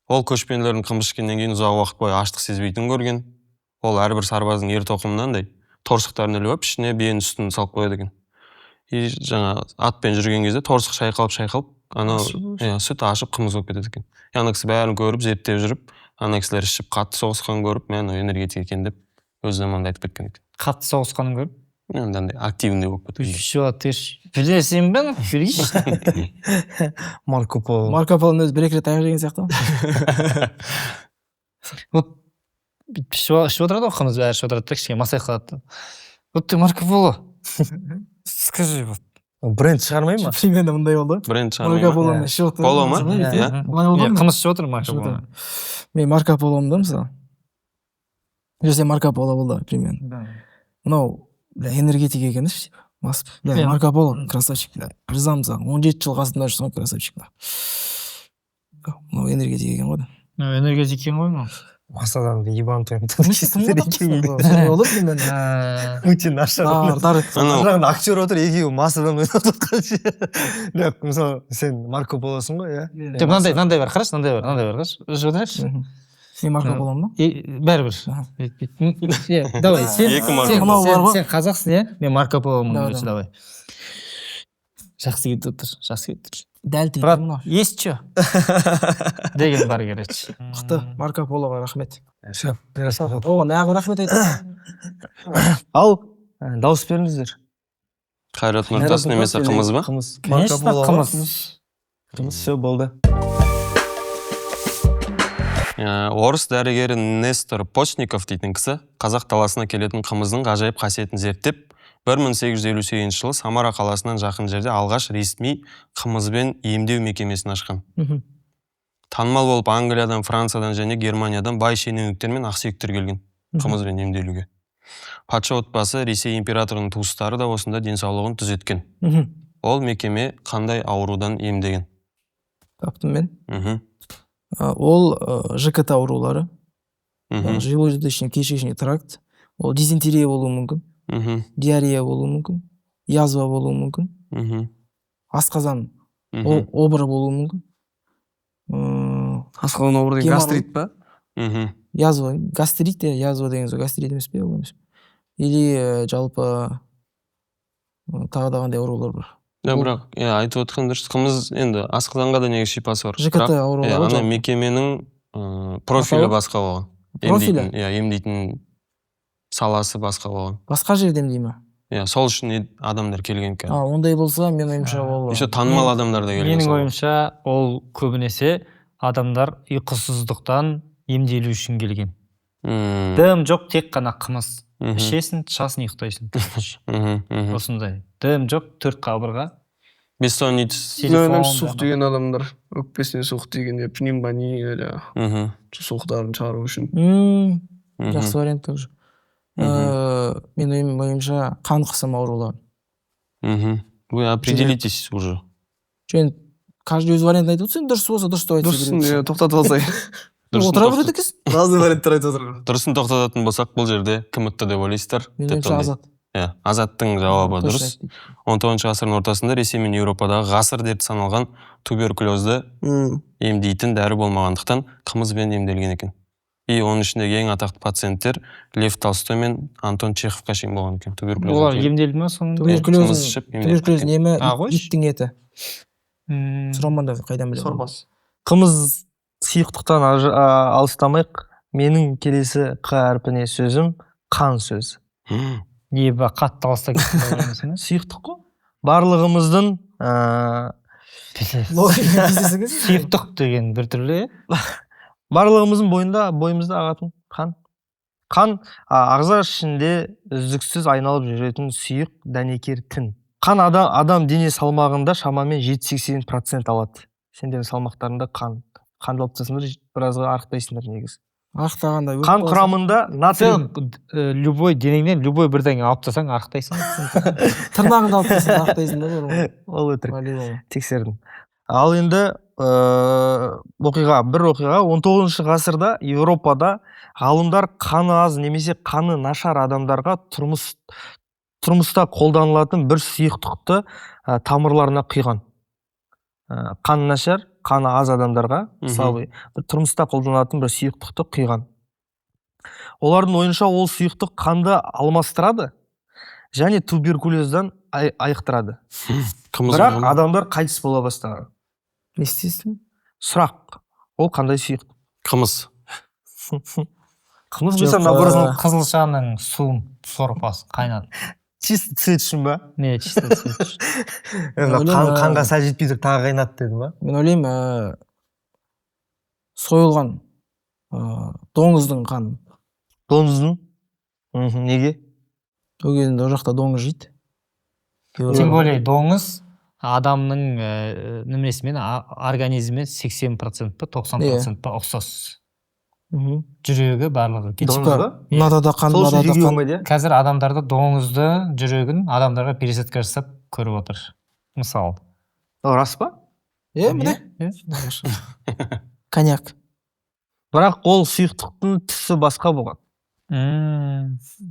Ол көшпенділердің қымыз ішкеннен кейін ұзақ уақыт бойы аштық сезбейтінін көрген. Ол әрбір сарбаздың ер тоқымынан андай торсықтарын іліп алып, ішіне биенің сүтін салып қояды екен. И жаңа атпен жүрген кезде торсық шайқалып анау иә, сүт ашып қымыз болып кетеді екен. И ана кісі бәрін көріп, зерттеп жүріп, ана кісілер ішіп қатты соғысқанын көріп, мә, анау энергетик екен деп өз заманында айтып кеткен екен. Қатты соғысқанын көріп? Енді андай активный болып кеткен. Еще ты білесің бе, білгейші. Марко Поло. Марко Полоның өзі бір-екі рет таяқ жеген сияқты. Вот ішіп отырады ғой қымыз, бәрі ішіп отырады да, кішкене масайып қалады. Вот ты Марко Поло. Скажи, вот. Бренд шығармай ма? Примерно мындай болды. Бренд шығармай Марко ма? Полоны ішіп отыр. Поло ма? Иә. Қымыз ішіп отыр Марко Поло. Мен Марко Поломын да мысалы. Сен Марко Поло болды примерно. Мынау энергетик екен ше, басып. Бля, Марко Поло красавчик, бля. Ризамын саған. 17 жыл қасында жүрсің ғой, красавчик. Мынау энергетик екен ғой. Энергетик екен ғой мынау. Масадан ебанутый. Өте нашар. Жағында актер отыр, екеуі масадан ойнап жатқан ше. Бірақ мысалы сен Марко Полосың ғой, иә? Жоқ, мынандай бар, қарашы, мынандай бар, қарашы. Ішіп отырайықшы. Мен Марко Поломын ба? Бәрібір. Давай, сен қазақсың, иә? Мен Марко Поломын, короче, давай. Жақсы кетіп отыр, жақсы кетіп отыр. Дәл Брат, есть че? Деген бар, короче. Мықты, Марко Полоға рахмет. Все, оған неғып рахмет айтасың? Ал, дауыс беріңіздер. Қайрат Нұртас немесе қымыз ба? Қымыз. Конечно, қымыз. Қымыз, все, болды. Орыс дәрігері Нестор Постников дейтін кісі қазақ даласына келетін қымыздың ғажайып қасиетін зерттеп, 1858 жылы Самара қаласынан жақын жерде алғаш ресми қымызбен емдеу мекемесін ашқан. Танымал болып Англиядан, Франциядан және Германиядан бай шенеуніктер мен ақсүйектер келген қымызбен емделуге. Патша отбасы, Ресей императорының туыстары да осында денсаулығын түзеткен. Ол мекеме қандай аурудан емдеген? Таптым мен. Ол ЖКТ аурулары, желудочно-кишечный тракт, ол дизентерия болуы мүмкін, диарея болуы мүмкін, язва болуы мүмкін, асқазан обыры болуы мүмкін. Асқазан обыры деген гастрит па? Язва, гастрит, язва деген сол гастрит емес пе, ол емес. Или жалпы тағы да қандай аурулар бар? Да, бірақ айтып отқан дұрыс, қымыз енді асқазанға да негізі шипасы бар. ЖКТ аурулары. Ана мекеменің профилі басқа болған. Профилі? Иә, емдейтін саласы басқа болған. Басқа жерде емдей ме? Иә, сол үшін адамдар келген екен. Ондай болса, менің ойымша ол... Еще танымал адамдар да келген. Менің ойымша, ол көбінесе адамдар ұйқысыздықтан емделу үшін келген. Дым жоқ, тек қана қымыз. Ішесің, шашын ұйықтайсың. Осындай. Дым жоқ, 4 қабырға. Бессонница. Суық деген адамдар, өкпесіне суық дегенде пневмония или суықтарын шығару үшін. Жақсы вариант тоже. Менің ойымша қан қысым аурулары. Вы определитесь уже. Жоқ, каждый өз вариантын айтып отырсың, дұрыс болса дұрыс деп айтса. Дұрысын тоқтатып алсай. Отыра береді екенсің. Разный варианттар айтып отыр. Дұрысын тоқтататын болсақ, бұл жерде кім ұтты деп ойлайсыздар? Менің ойымша Азат. Иә, Азаттың жауабы дұрыс. 19 ғасырдың ортасында Ресей мен Еуропадағы ғасыр дерті саналған туберкулезді емдейтін дәрі болмағандықтан қымызбен емделген екен. И оның ішіндегі ең атақты пациенттер Лев Толстой мен Антон Чеховқа шейін болған екен. Олар емделді ме соңында? Туберкулез емі иттің еті. Сұрамаңдар, қайдан білемін. Сорпасы. Қымыз сұйықтықтан алыстамайық. Менің келесі Қ әрпіне сөзім қан сөзі. Еба, қатты алыстап кеттің. Сұйықтық қой. Барлығымыздың сұйықтық деген бір түрлі. Барлығымыздың бойымызда ағатын қан. Қан ағза ішінде үздіксіз айналып жүретін сұйық дәнекер тін. Қан адам дене салмағында шамамен 7-80% алады. Сендердің салмақтарында қан. Қанды алып тастасаңдар, біразға арықтайсыңдар негізі. Арықтағанда қан құрамында натрий. Любой денеңнен любой бірдеңе алып тастасаң арықтайсың. Тырнағыңды алып тастасаң арықтайсың да. Ол өтірік. Тексердім. Ал енді бір оқиға 19 ғасырда Еуропада ғалымдар қаны аз немесе қаны нашар адамдарға тұрмыста қолданылатын бір сұйықтықты тамырларына құйған. Қаны нашар, қаны аз адамдарға, мысалы, бір тұрмыста қолданылатын бір сұйықтықты құйған. Олардың ойынша ол сұйықтық қанды алмастырады және туберкулезден айықтырады. Қымыз. Бірақ адамдар қайтыс бола бастаған. Не істейсің? Сұрақ: ол қандай сұйықтық? Қымыз. Қымыз Жоқ, құйсаң, наоборот. Қызылшаның суын, сорпасы қайнат. Чисто цвет үшін ба? Не, чисто цвет үшін. Мына Ойлаймын, қан, қанға сәл жетпей тұр, тағы қайнат деді ма? Мен ойлаймын, сойылған доңыздың қаны. Доңыздың? Неге? Ол кезінде ол жақта доңыз жейді. Тем более доңыз адамның неменесімен, организмімен 80% па, 90% па ұқсас. Жүрегі, барлығы. Доңыз Типа, ба? Мынада да қан, Сол үшін мынада да жеуге қан. болмайды, иә? Қазір адамдарды, доңызды жүрегін адамдарға пересадка жасап көріп отыр. Мысалы. Ол рас па? Е, міне. Иә. Коньяк. Бірақ ол сұйықтықтың түсі басқа болған.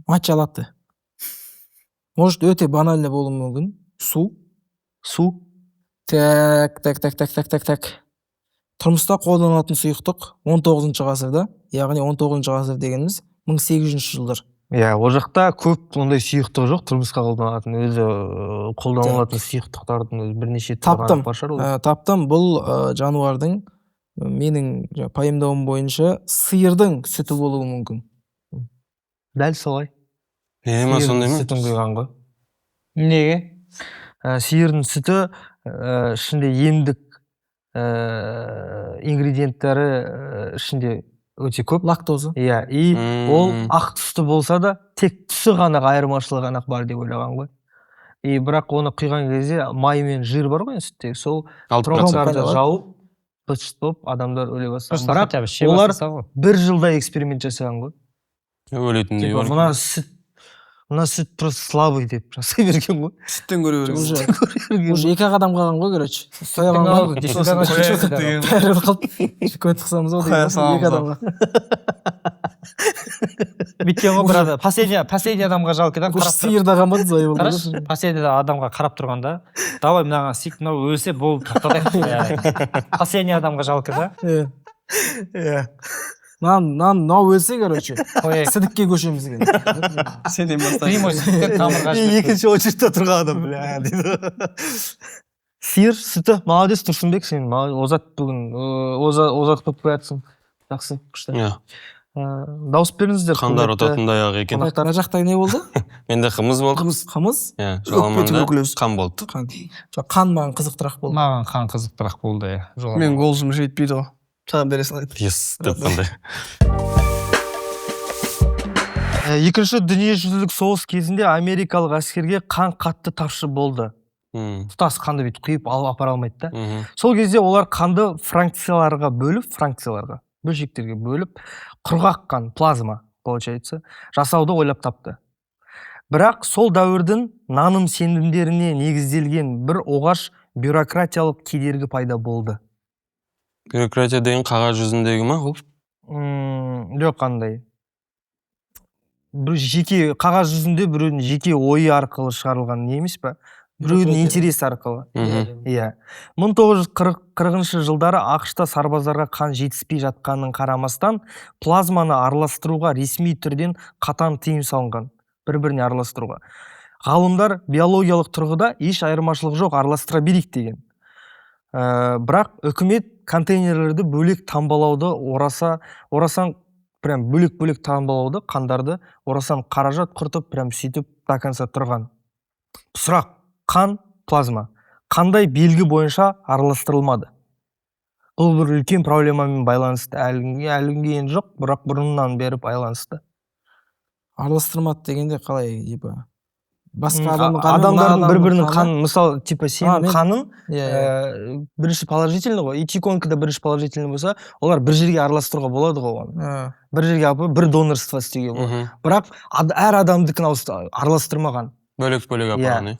Матча латте. Может, өте банально болуы мүмкін. Су. Су. Так, так, так, так, так, так, так. Тұрмыста қолданылатын сұйықтық 19 ғасырда, яғни 19 ғасыр дегеніміз 1800 жылдар. Иә, ол жақта көп ондай сұйықтық жоқ тұрмысқа қолданылатын. Өзі қолданылатын сұйықтықтардың өзі бірнеше түрі ғана Таптым. бар шығар ол. Таптым, бұл жануардың, менің жаңа пайымдауым бойынша, сиырдың сүті болуы мүмкін. Дәл солай. Е, ма, Сиырдың сондай ма? сүтін құйған ғой. Неге? Сиырдың сүті ішінде емдік ингредиенттері ішінде өте көп. Лактоза. Иә, и ол ақ түсті болса да, тек түсі ғана айырмашылығы ғана бар деп ойлаған ғой. И бірақ оны құйған кезде май мен жир бар ғой енді сүттегі, сол 6%. тромбтарды Алады. жауып, быт шыт болып, адамдар өле бастаған. Просто Бірақ хотя бы іше олар бастаса ғой. бір жылда эксперимент жасаған ғой. Өлетіндей Типа, бар. мына сүт просто слабый деп жасай берген ғой. Сүттен көре берген. Уже екі ақ адам қалған ғой, короче. Сояған ғой. Бәрібір қалып көт қысамыз ғой Қоя деген, саламыз екі адамға. Бүйткен ғой бір адам. Последний адамға жалко да, Уже қарап тұр. сиыр да қалмады, зая болды. Қарашы, последний адамға қарап тұрғанда, давай мынаған сик, мынау өлсе болды, тоқтатайық. Иә. Последний адамға жалко да. Иә. Иә. Мынаны, мынау өлсе, короче, Қояйық. сідікке көшеміз екен. Сенен бастаймыз. Прямой сүттен тамырға И жіберіп. екінші очередьте тұрған адам, бля, дейді. Сиыр сүті. Молодец, Тұрсынбек, сен озат бүгін, озат болып келатсың. Жақсы, күшті. Иә. Дауыс беріңіздер, Қандар құрметті ұтатындай ақ екен. қонақтар. Мына жақта не болды? Менде қымыз болды. Қымыз. Қымыз. Иә, Өкпе Жоламанда туберкулез. қан болды. Қан. Жоқ, қан маған қызықтырақ болды. Маған қан қызықтырақ болды, иә. Жоламан. Менің голосым жетпейді ғой. Саған бере салайын. Yes деп қандай. Екінші дүниежүзілік соғыс кезінде америкалық әскерге қан қатты тапшы болды. Тұтас қанды бүйтіп құйып алып апара алмайды да. Сол кезде олар қанды фракцияларға бөліп, фракцияларға, бөлшектерге бөліп, құрғақ қан, плазма, получается, жасауды ойлап тапты. Бірақ сол дәуірдің наным сенімдеріне негізделген бір оғаш бюрократиялық кедергі пайда болды. Бюрократия деген қағаз жүзіндегі ма ол? Жоқ, қандай? Бір жеке қағаз жүзінде біреудің жеке ойы арқылы шығарылған не емес па? Біреудің интересі арқылы. Иә. 1940 жылдары АҚШ-та сарбаздарға қан жетіспей жатқанын қарамастан, плазманы араластыруға ресми түрден қатаң тыйым салынған. Бір-біріне араластыруға. Ғалымдар биологиялық тұрғыда еш айырмашылық жоқ, араластыра берейік деген. Бірақ үкімет контейнерлерді бөлек таңбалауды орасан прям бөлек-бөлек таңбалауды, қандарды орасан қаражат құртып, прям сөйтіп до конца тұрған. Сұрақ: қан, плазма қандай белгі бойынша араластырылмады? Бұл бір үлкен проблемамен байланысты, әлі күнге енді жоқ, бірақ бұрыннан бері байланысты. Араластырмады дегенде қалай, типа басқа адамның қаны, Адамдардың мына бір бірінің адамның қанын, мысалы, типа сенің қаның иә иә бірінші положительный ғой, и Тиконікі да бірінші положительный болса, олар бір жерге араластыруға болады ғой оны. Бір жерге алып, бір донорство істеуге болады. Бірақ әр адамдікін араластырмаған. Бөлек бөлек апарған, иә.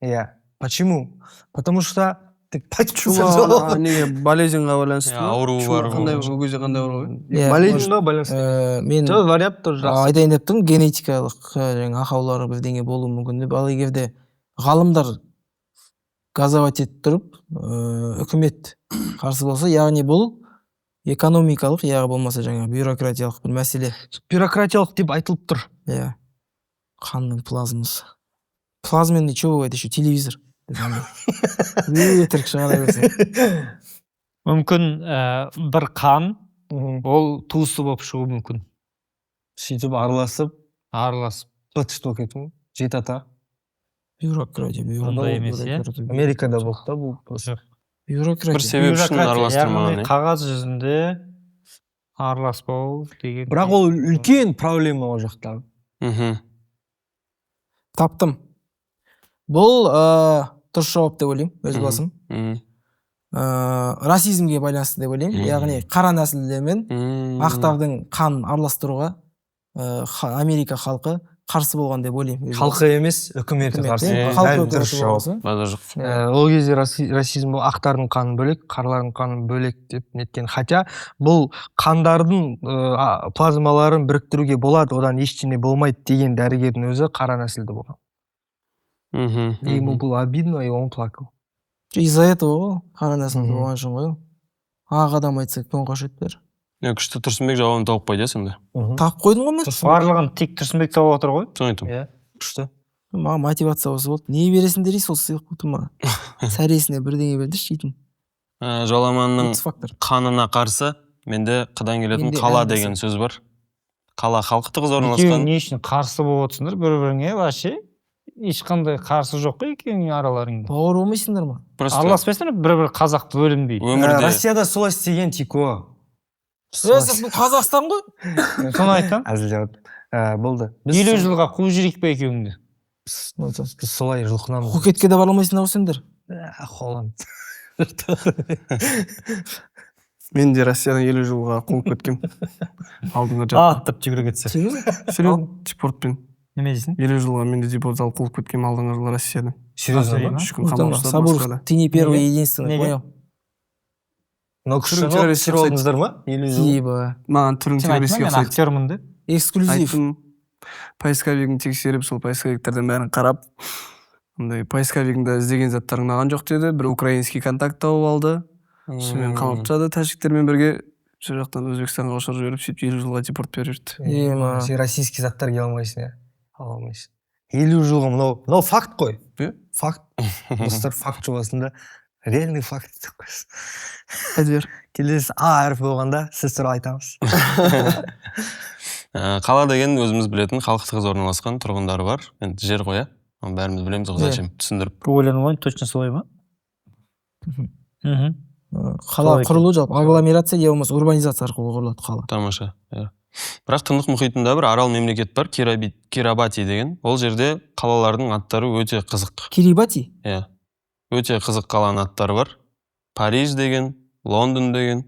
Иә. Почему? Потому что ты Чума неге, болезньға байланысты Иә, ма? ауруы Чума бар қандай ғой. ол кезде, қандай ауру? Иә, Болезньға байланысты. Мен Жоқ, вариант тоже жақсы. Айтайын деп тұрмын, генетикалық жаңағы ақаулары бірдеңе болуы мүмкін деп. Ал егер де ғалымдар газовать етіп тұрып, үкімет қарсы болса, яғни бұл экономикалық, я болмаса жаңағы бюрократиялық бір мәселе. Бюрократиялық деп айтылып тұр. Иә, қанның плазмасы. Плазменный что бывает еще? Телевизор. Өтірік шығара берсең. Мүмкін бір қан ол туысы болып шығуы мүмкін. Сөйтіп араласып, Араласып. Быт болып кетті ғой. Жеті ата. Бюрократия, Ондай емес, иә? Америкада болды да бұл просто. Бюрократия. Бір себеп үшін Бюрократия, араластырмаған, яғни иә. Қағаз жүзінде араласпау деген. Бірақ ол үлкен проблема ол жақта. Таптым. Бұл дұрыс жауап деп ойлаймын өз басым. Расизмге байланысты деп ойлаймын. Яғни қара нәсілділер мен ақтардың қанын араластыруға Америка халқы қарсы болған деп ойлаймын өз басым. Халқы емес, үкіметі Үкімет, қарсы. иә, Дәл халқы дұрыс үкіметі жауап. болған. Базар жоқ. Ол кезде расизм бұл ақтардың қаны бөлек, қаралардың қаны бөлек деп неткен. Хотя бұл қандардың плазмаларын біріктіруге болады, одан ештеңе болмайды деген дәрігердің өзі қара нәсілді болған. И ему было обидно, и он плакал. Из-за этого ғой, қара нәсілді Мгм. болған үшін ғой ол. Ақ адам айтса, көң қашады бәрі. Не, күшті, Тұрсынбек жауабын тауып қойды, иә, сонда. Тауып қойдым ғой мен. Барлығын тек Тұрсынбек тауып отыр ғой. Соны айтамын. Иә, күшті. Маған мотивация осы болды. Не бересіңдер ей, сол сыйлық болды маған. Сәресіне бірдеңе бердірші жейтін. Жоламанның X фактор. қанына қарсы менде қыдан келетін Менде қала ән деген сөз бар. Қала халқы тығыз Екеуің орналасқан. не үшін қарсы болып отырсыңдар бір біріңе вообще? Ешқандай қарсы жоқ қой екеуіңнің араларыңда. Бауыр болмайсыңдар ма? Просто Араласпайсыңдар бір бір қазақ бөлінбей. өмірде Россияда солай істеген, Тико. Е, бұл Қазақстан ғой. Соны айтамын. Әзілдеп. Болды. Біз 50 жылға қуып жіберейік па екеуіңді? Біз солай жұлқынамыз. Пхукетке де бара алмайсыңдар ғой сендер. Холланд. Мен де Россиядан 50 жылға қуып кеткем алдыңғы жақ. Аттып жүгіре кетсе. Серьезно? Серьезно, депортпен. Неме дейсің? 50 жылға мен де депорт алып, қуып кеткем алдыңғы жылы Россиядан. Серьезно ма? ма? 3 күн қамап ұстады Сабуров, Москвада. ты не первый Неге? и единственный, Неге? понял? Мынау күшті. Түрің террористке Түсіріп алдыңыздар ма? 50 жыл. Еба. Маған түрің Сен айттың ба террористке мен ұқсайды. актермын деп? Эксклюзив. Айттым. Поисковигін тексеріп, сол поисковиктерден бәрін қарап, андай поисковигінде іздеген заттарың ұнаған жоқ деді. Бір украинский контакт тауып алды, сонымен қамап тастады тәжіктермен бірге. Сол жақтан Өзбекстанға ұшырып жіберіп, сөйтіп 50 жылға депорт беріп жіберді. Ема. Сен российский заттар келе алмайсың, иә, ала алмайсың 50 жылға. Мынау факт қой. Иә. Факт, достар, факт жобасында реальный факт деп қойсын. Әдер. Келесі а әрпі болғанда сіз туралы айтамыз. Қала деген өзіміз білетін халқы тығыз орналасқан, тұрғындары бар енді жер ғой, иә. Оны бәріміз білеміз ғой, Иә. зачем түсіндіріп? Ойланып алайын, точно солай ма? Мхм. Қала Солай екен. құрылу жалпы агломерация я болмаса урбанизация арқылы құрылады қала. Тамаша, иә. Бірақ Тынық мұхитында бір арал мемлекет бар, Кирабати деген. Ол жерде қалалардың аттары өте қызық. Кирибати. Иә, өте қызық қаланың аттары бар: Париж деген, Лондон деген,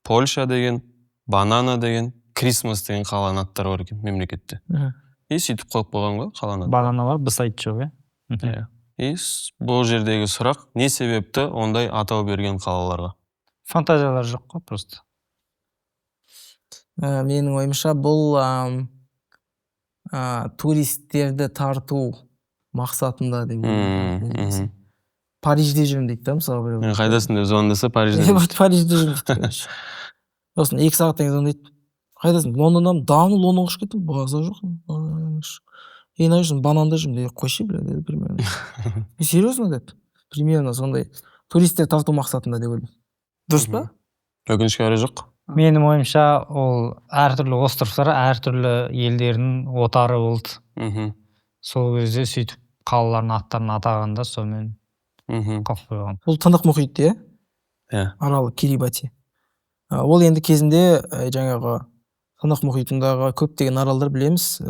Польша деген, банана деген, Крисмас деген қаланың аттары бар екен мемлекетте. И сөйтіп қойып қойған ғой қаланың атын. Банана бар, б сайт жоқ, иә. Иә. И бұл жердегі сұрақ: не себепті ондай атау берген қалаларға? Фантазиялар жоқ қой просто. Менің ойымша, бұл туристерді тарту мақсатында деп ойлаймын. Парижде жүрмін дейді да, мысалы, біреу. Мен қайдасың деп звондаса, Парижде. Парижде жүрмін дейді, короче. Сосын 2 сағаттан кейін звондайды: «Қайдасың?» «Лондондамын». «Да ну, Лондонға ұшып кеттім, базар жоқ. Е, мына жүрсің, бананда жүрмін», — деп қойшы, бля, деді примерно. «Серьезно?» — деп. Примерно сондай, туристер тарту мақсатында деп ойлаймын. Дұрыс па? Өкінішке қарай, жоқ. Менің ойымша, ол әртүрлі островтар әртүрлі елдердің отары болды. Сол кезде сөйтіп қалалардың аттарын атағанда, сонымен қалып қойған. Бұл Тынық мұхит, иә? Иә. Арал Кирибати. Ол енді кезінде жаңағы Тынық мұхитындағы көптеген аралдар, білеміз,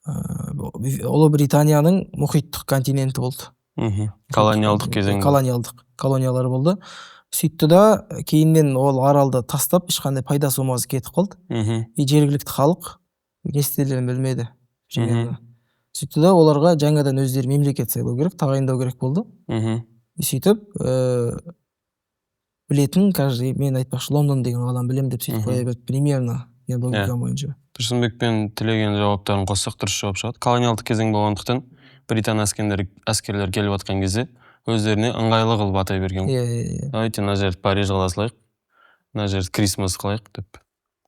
Ұлыбританияның мұхиттық континенті болды. Колониалдық кезең. Колониалдық колониялар болды. Сөйтті да, кейіннен ол аралды тастап, ешқандай пайдасы болмас кетіп қалды. И жергілікті халық не істерлерін білмеді примерно. Сөйтті да, оларға жаңадан өздері мемлекет сайлау керек, тағайындау керек болды. И сөйтіп білетін каждый, мен айтпақшы, Лондон деген қаланы білемін деп сөйтіп қоя берді примерно, менің логикам бойынша. Тұрсынбек пен Тілеген жауаптарын қоссақ, дұрыс жауап шығады. Колониалдық кезең болғандықтан, британ әскерлері келіп жатқан кезде өздеріне ыңғайлы қылып атай берген ғой. иә иә иә Давайте мына жерді Париж қыла салайық, мына жерді Крисмас қылайық деп.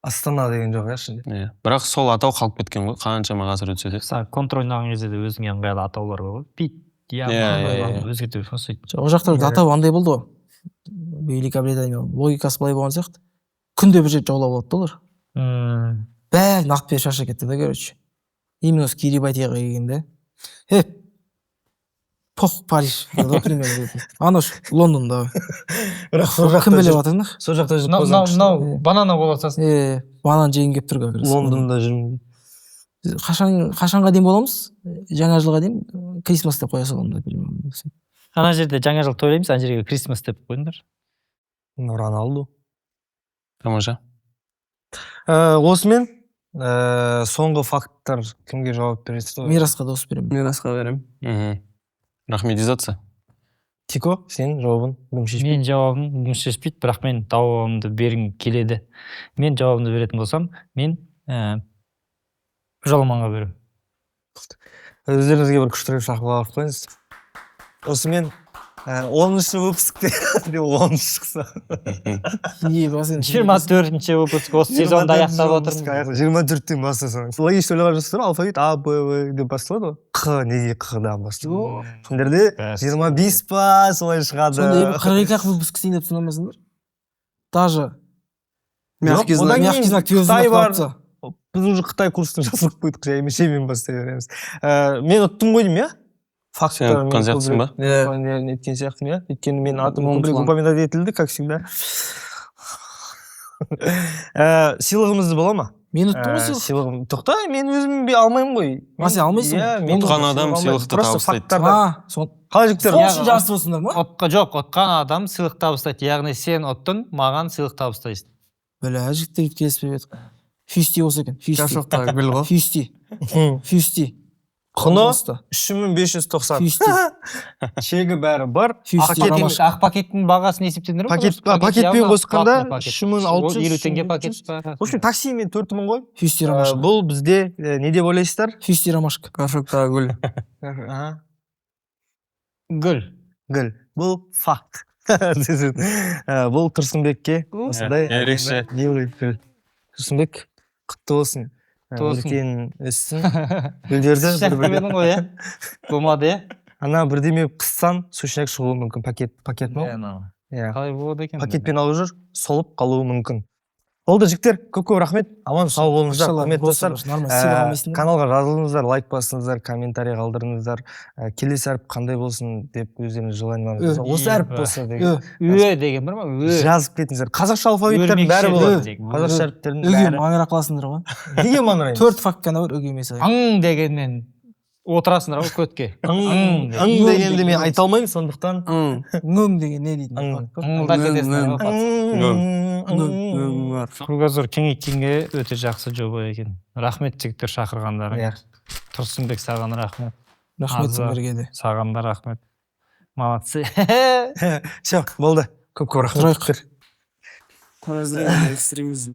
Астана деген жоқ, иә, ішінде. Иә, бірақ сол атау қалып кеткен ғой, қаншама ғасыр өтсе де. Мысалы, контр ойнаған кезде де өзіңе ыңғайлы атаулар бар ғой, пит, я, Иә, иә, өзгерте бересің ғой сөйтіп. Жоқ, ол жақта атау андай болды ғой, Великобритания логикасы былай болған сияқты: күнде бір жерді жаулап алады да олар. Бәрін ат беріп шаршап кетті да, короче, именно осы Кирибатиға келгенде: «Е, пох, Париж» деді ғой примерно, анау Лондонда. Бірақ сол жақта Кім біліп жүріп, жатыр нах? сол жақта жүріп Мынау қалсаң мынау күшті. Мынау банана бола салсын. Е, банан жегім келіп тұр как раз. Лондонда жүрмін. Қашанға дейін боламыз? Жаңа жылға дейін Christmas деп қоя саламын да. Ана жерде жаңа жыл тойлаймыз, ана жерге Christmas деп қойыңдар. Роналду. Тамаша. Осымен соңғы факттар кімге жауап бересіз? Мирасқа дауыс беремін. Мирасқа беремін. Рахметизация. Тико, сенің жауабың дым шешпейді. Менің жауабым дым шешпейді, бірақ мен жауабымды бергім келеді. Мен жауабымды беретін болсам, мен Жоламанға беремін. Өздеріңізге бір күштірек шақырып қойыңыз. Осымен 10-шы выпускте деп, 10-шы шықса. Еба, сен. 24-ші выпуск, осы сезонды аяқтап отырмыз. 24-тен бастасаң, логично ойлаған жоқсыздар ма? Алфавит А, Б, В деп басталады ғой. Қ неге Қ-дан басталады? Сендерде 25 па, солай шығады. Сонда енді 42 ақ выпуск істейін деп санамайсыңдар даже? Мягкий Жоқ, знак. одан Мягкий кейін знак, твердый Қытай знак бар. тапса. Біз уже Қытай курсын жазылып қойдық, жаймен жаймен бастай береміз. Мен ұттым ғой деймін, иә. Сен ұтқан сияқтысың ба? Иә, неткен сияқтымын, иә, өйткені менің атым Оң көбірек фланг. упоминать етілді, как всегда. Сыйлығымыз бола ма? Мен ұттым ғой Ә, сыйлық. Сыйлығым, тоқта, мен өзім алмаймын ғой. А, сен алмайсың Иә, ғой? мен Ұтқан адам сыйлық алмаймын. сыйлықты Просто табыстайды. факттардан. А, сон Қалай, жігіттер? сол үшін жарысып отырсыңдар ма? Жоқ, ұтқан адам сыйлық табыстайды. Яғни сен ұттың, маған сыйлық табыстайсың. Бля, жігіттер, келіспей едік. Фюсти болса екен, фюсти. Горшоктағы гүл ғой. Фюсти, фюсти. Құны Пожалуйста. 3590. Фюсти. Чегі бәрі бар. Фюсти. Пакет- Ромашка. Ақ пакеттің бағасын есептедіңдер ме? Пакет, пакетпен явно қосқанда платный пакет. 3600, 50 теңге пакет. 3600. В общем, таксимен 4000 ғой. Фюсти, ромашка. Бұл бізде не деп ойлайсыздар? Фюсти, ромашка. Горшоктағы гүл. Аха. Гүл. Гүл. Бұл факт. Бұл Тұрсынбекке осындай Ерекше. белый гүл. Тұрсынбек, құтты болсын. Құтты болсын. Үлкен өссін. Гүлдерді Шақырып бір-бірге- едің ғой, иә? Болмады, иә? Ана бірдеме қыссаң, сушняк шығуы мүмкін. Пакет, пакет ма? Иә. Қалай болады екен? Пакетпен алып жүр, солып қалуы мүмкін. Болды, жігіттер, көп көп рахмет. Аман сау болыңыздар, құрметті достар. Нормально, сыйлық алмайсың да. Каналға жазылыңыздар, лайк басыңыздар, комментарий қалдырыңыздар. Келесі әріп қандай болсын деп өздеріңіз желанияларыңыз Ö. осы әріп болса деген Ö деген бар ма? Ö. жазып кетіңіздер. Қазақша алфавиттердің бәрі Өрмекші болады. деген. Қазақша әріптердің Үге бәрі. маңырақ қыласыңдар ғой. Неге маңыраймыз? Төрт факт қана бар, үге емес. Ың дегенмен отырасыңдар ғой көтке. Ың, ың дегенді мен айта алмаймын, сондықтан Ың. Ңөң деген не дейтін Ың. факт бар? Ыңылдап кетесіңдер Ң, ғой. Ың, Ң, ың. бар. Кругозор кеңейткенге өте жақсы жоба екен. Рахмет, жігіттер, шақырғандарың. Иә. Тұрсынбек, саған рахмет. Рахмет Аза. сендерге де. Саған да рахмет, молодцы. Все, болды. Көп көп рахмет. Тұрайық. Тараздың экстремизм.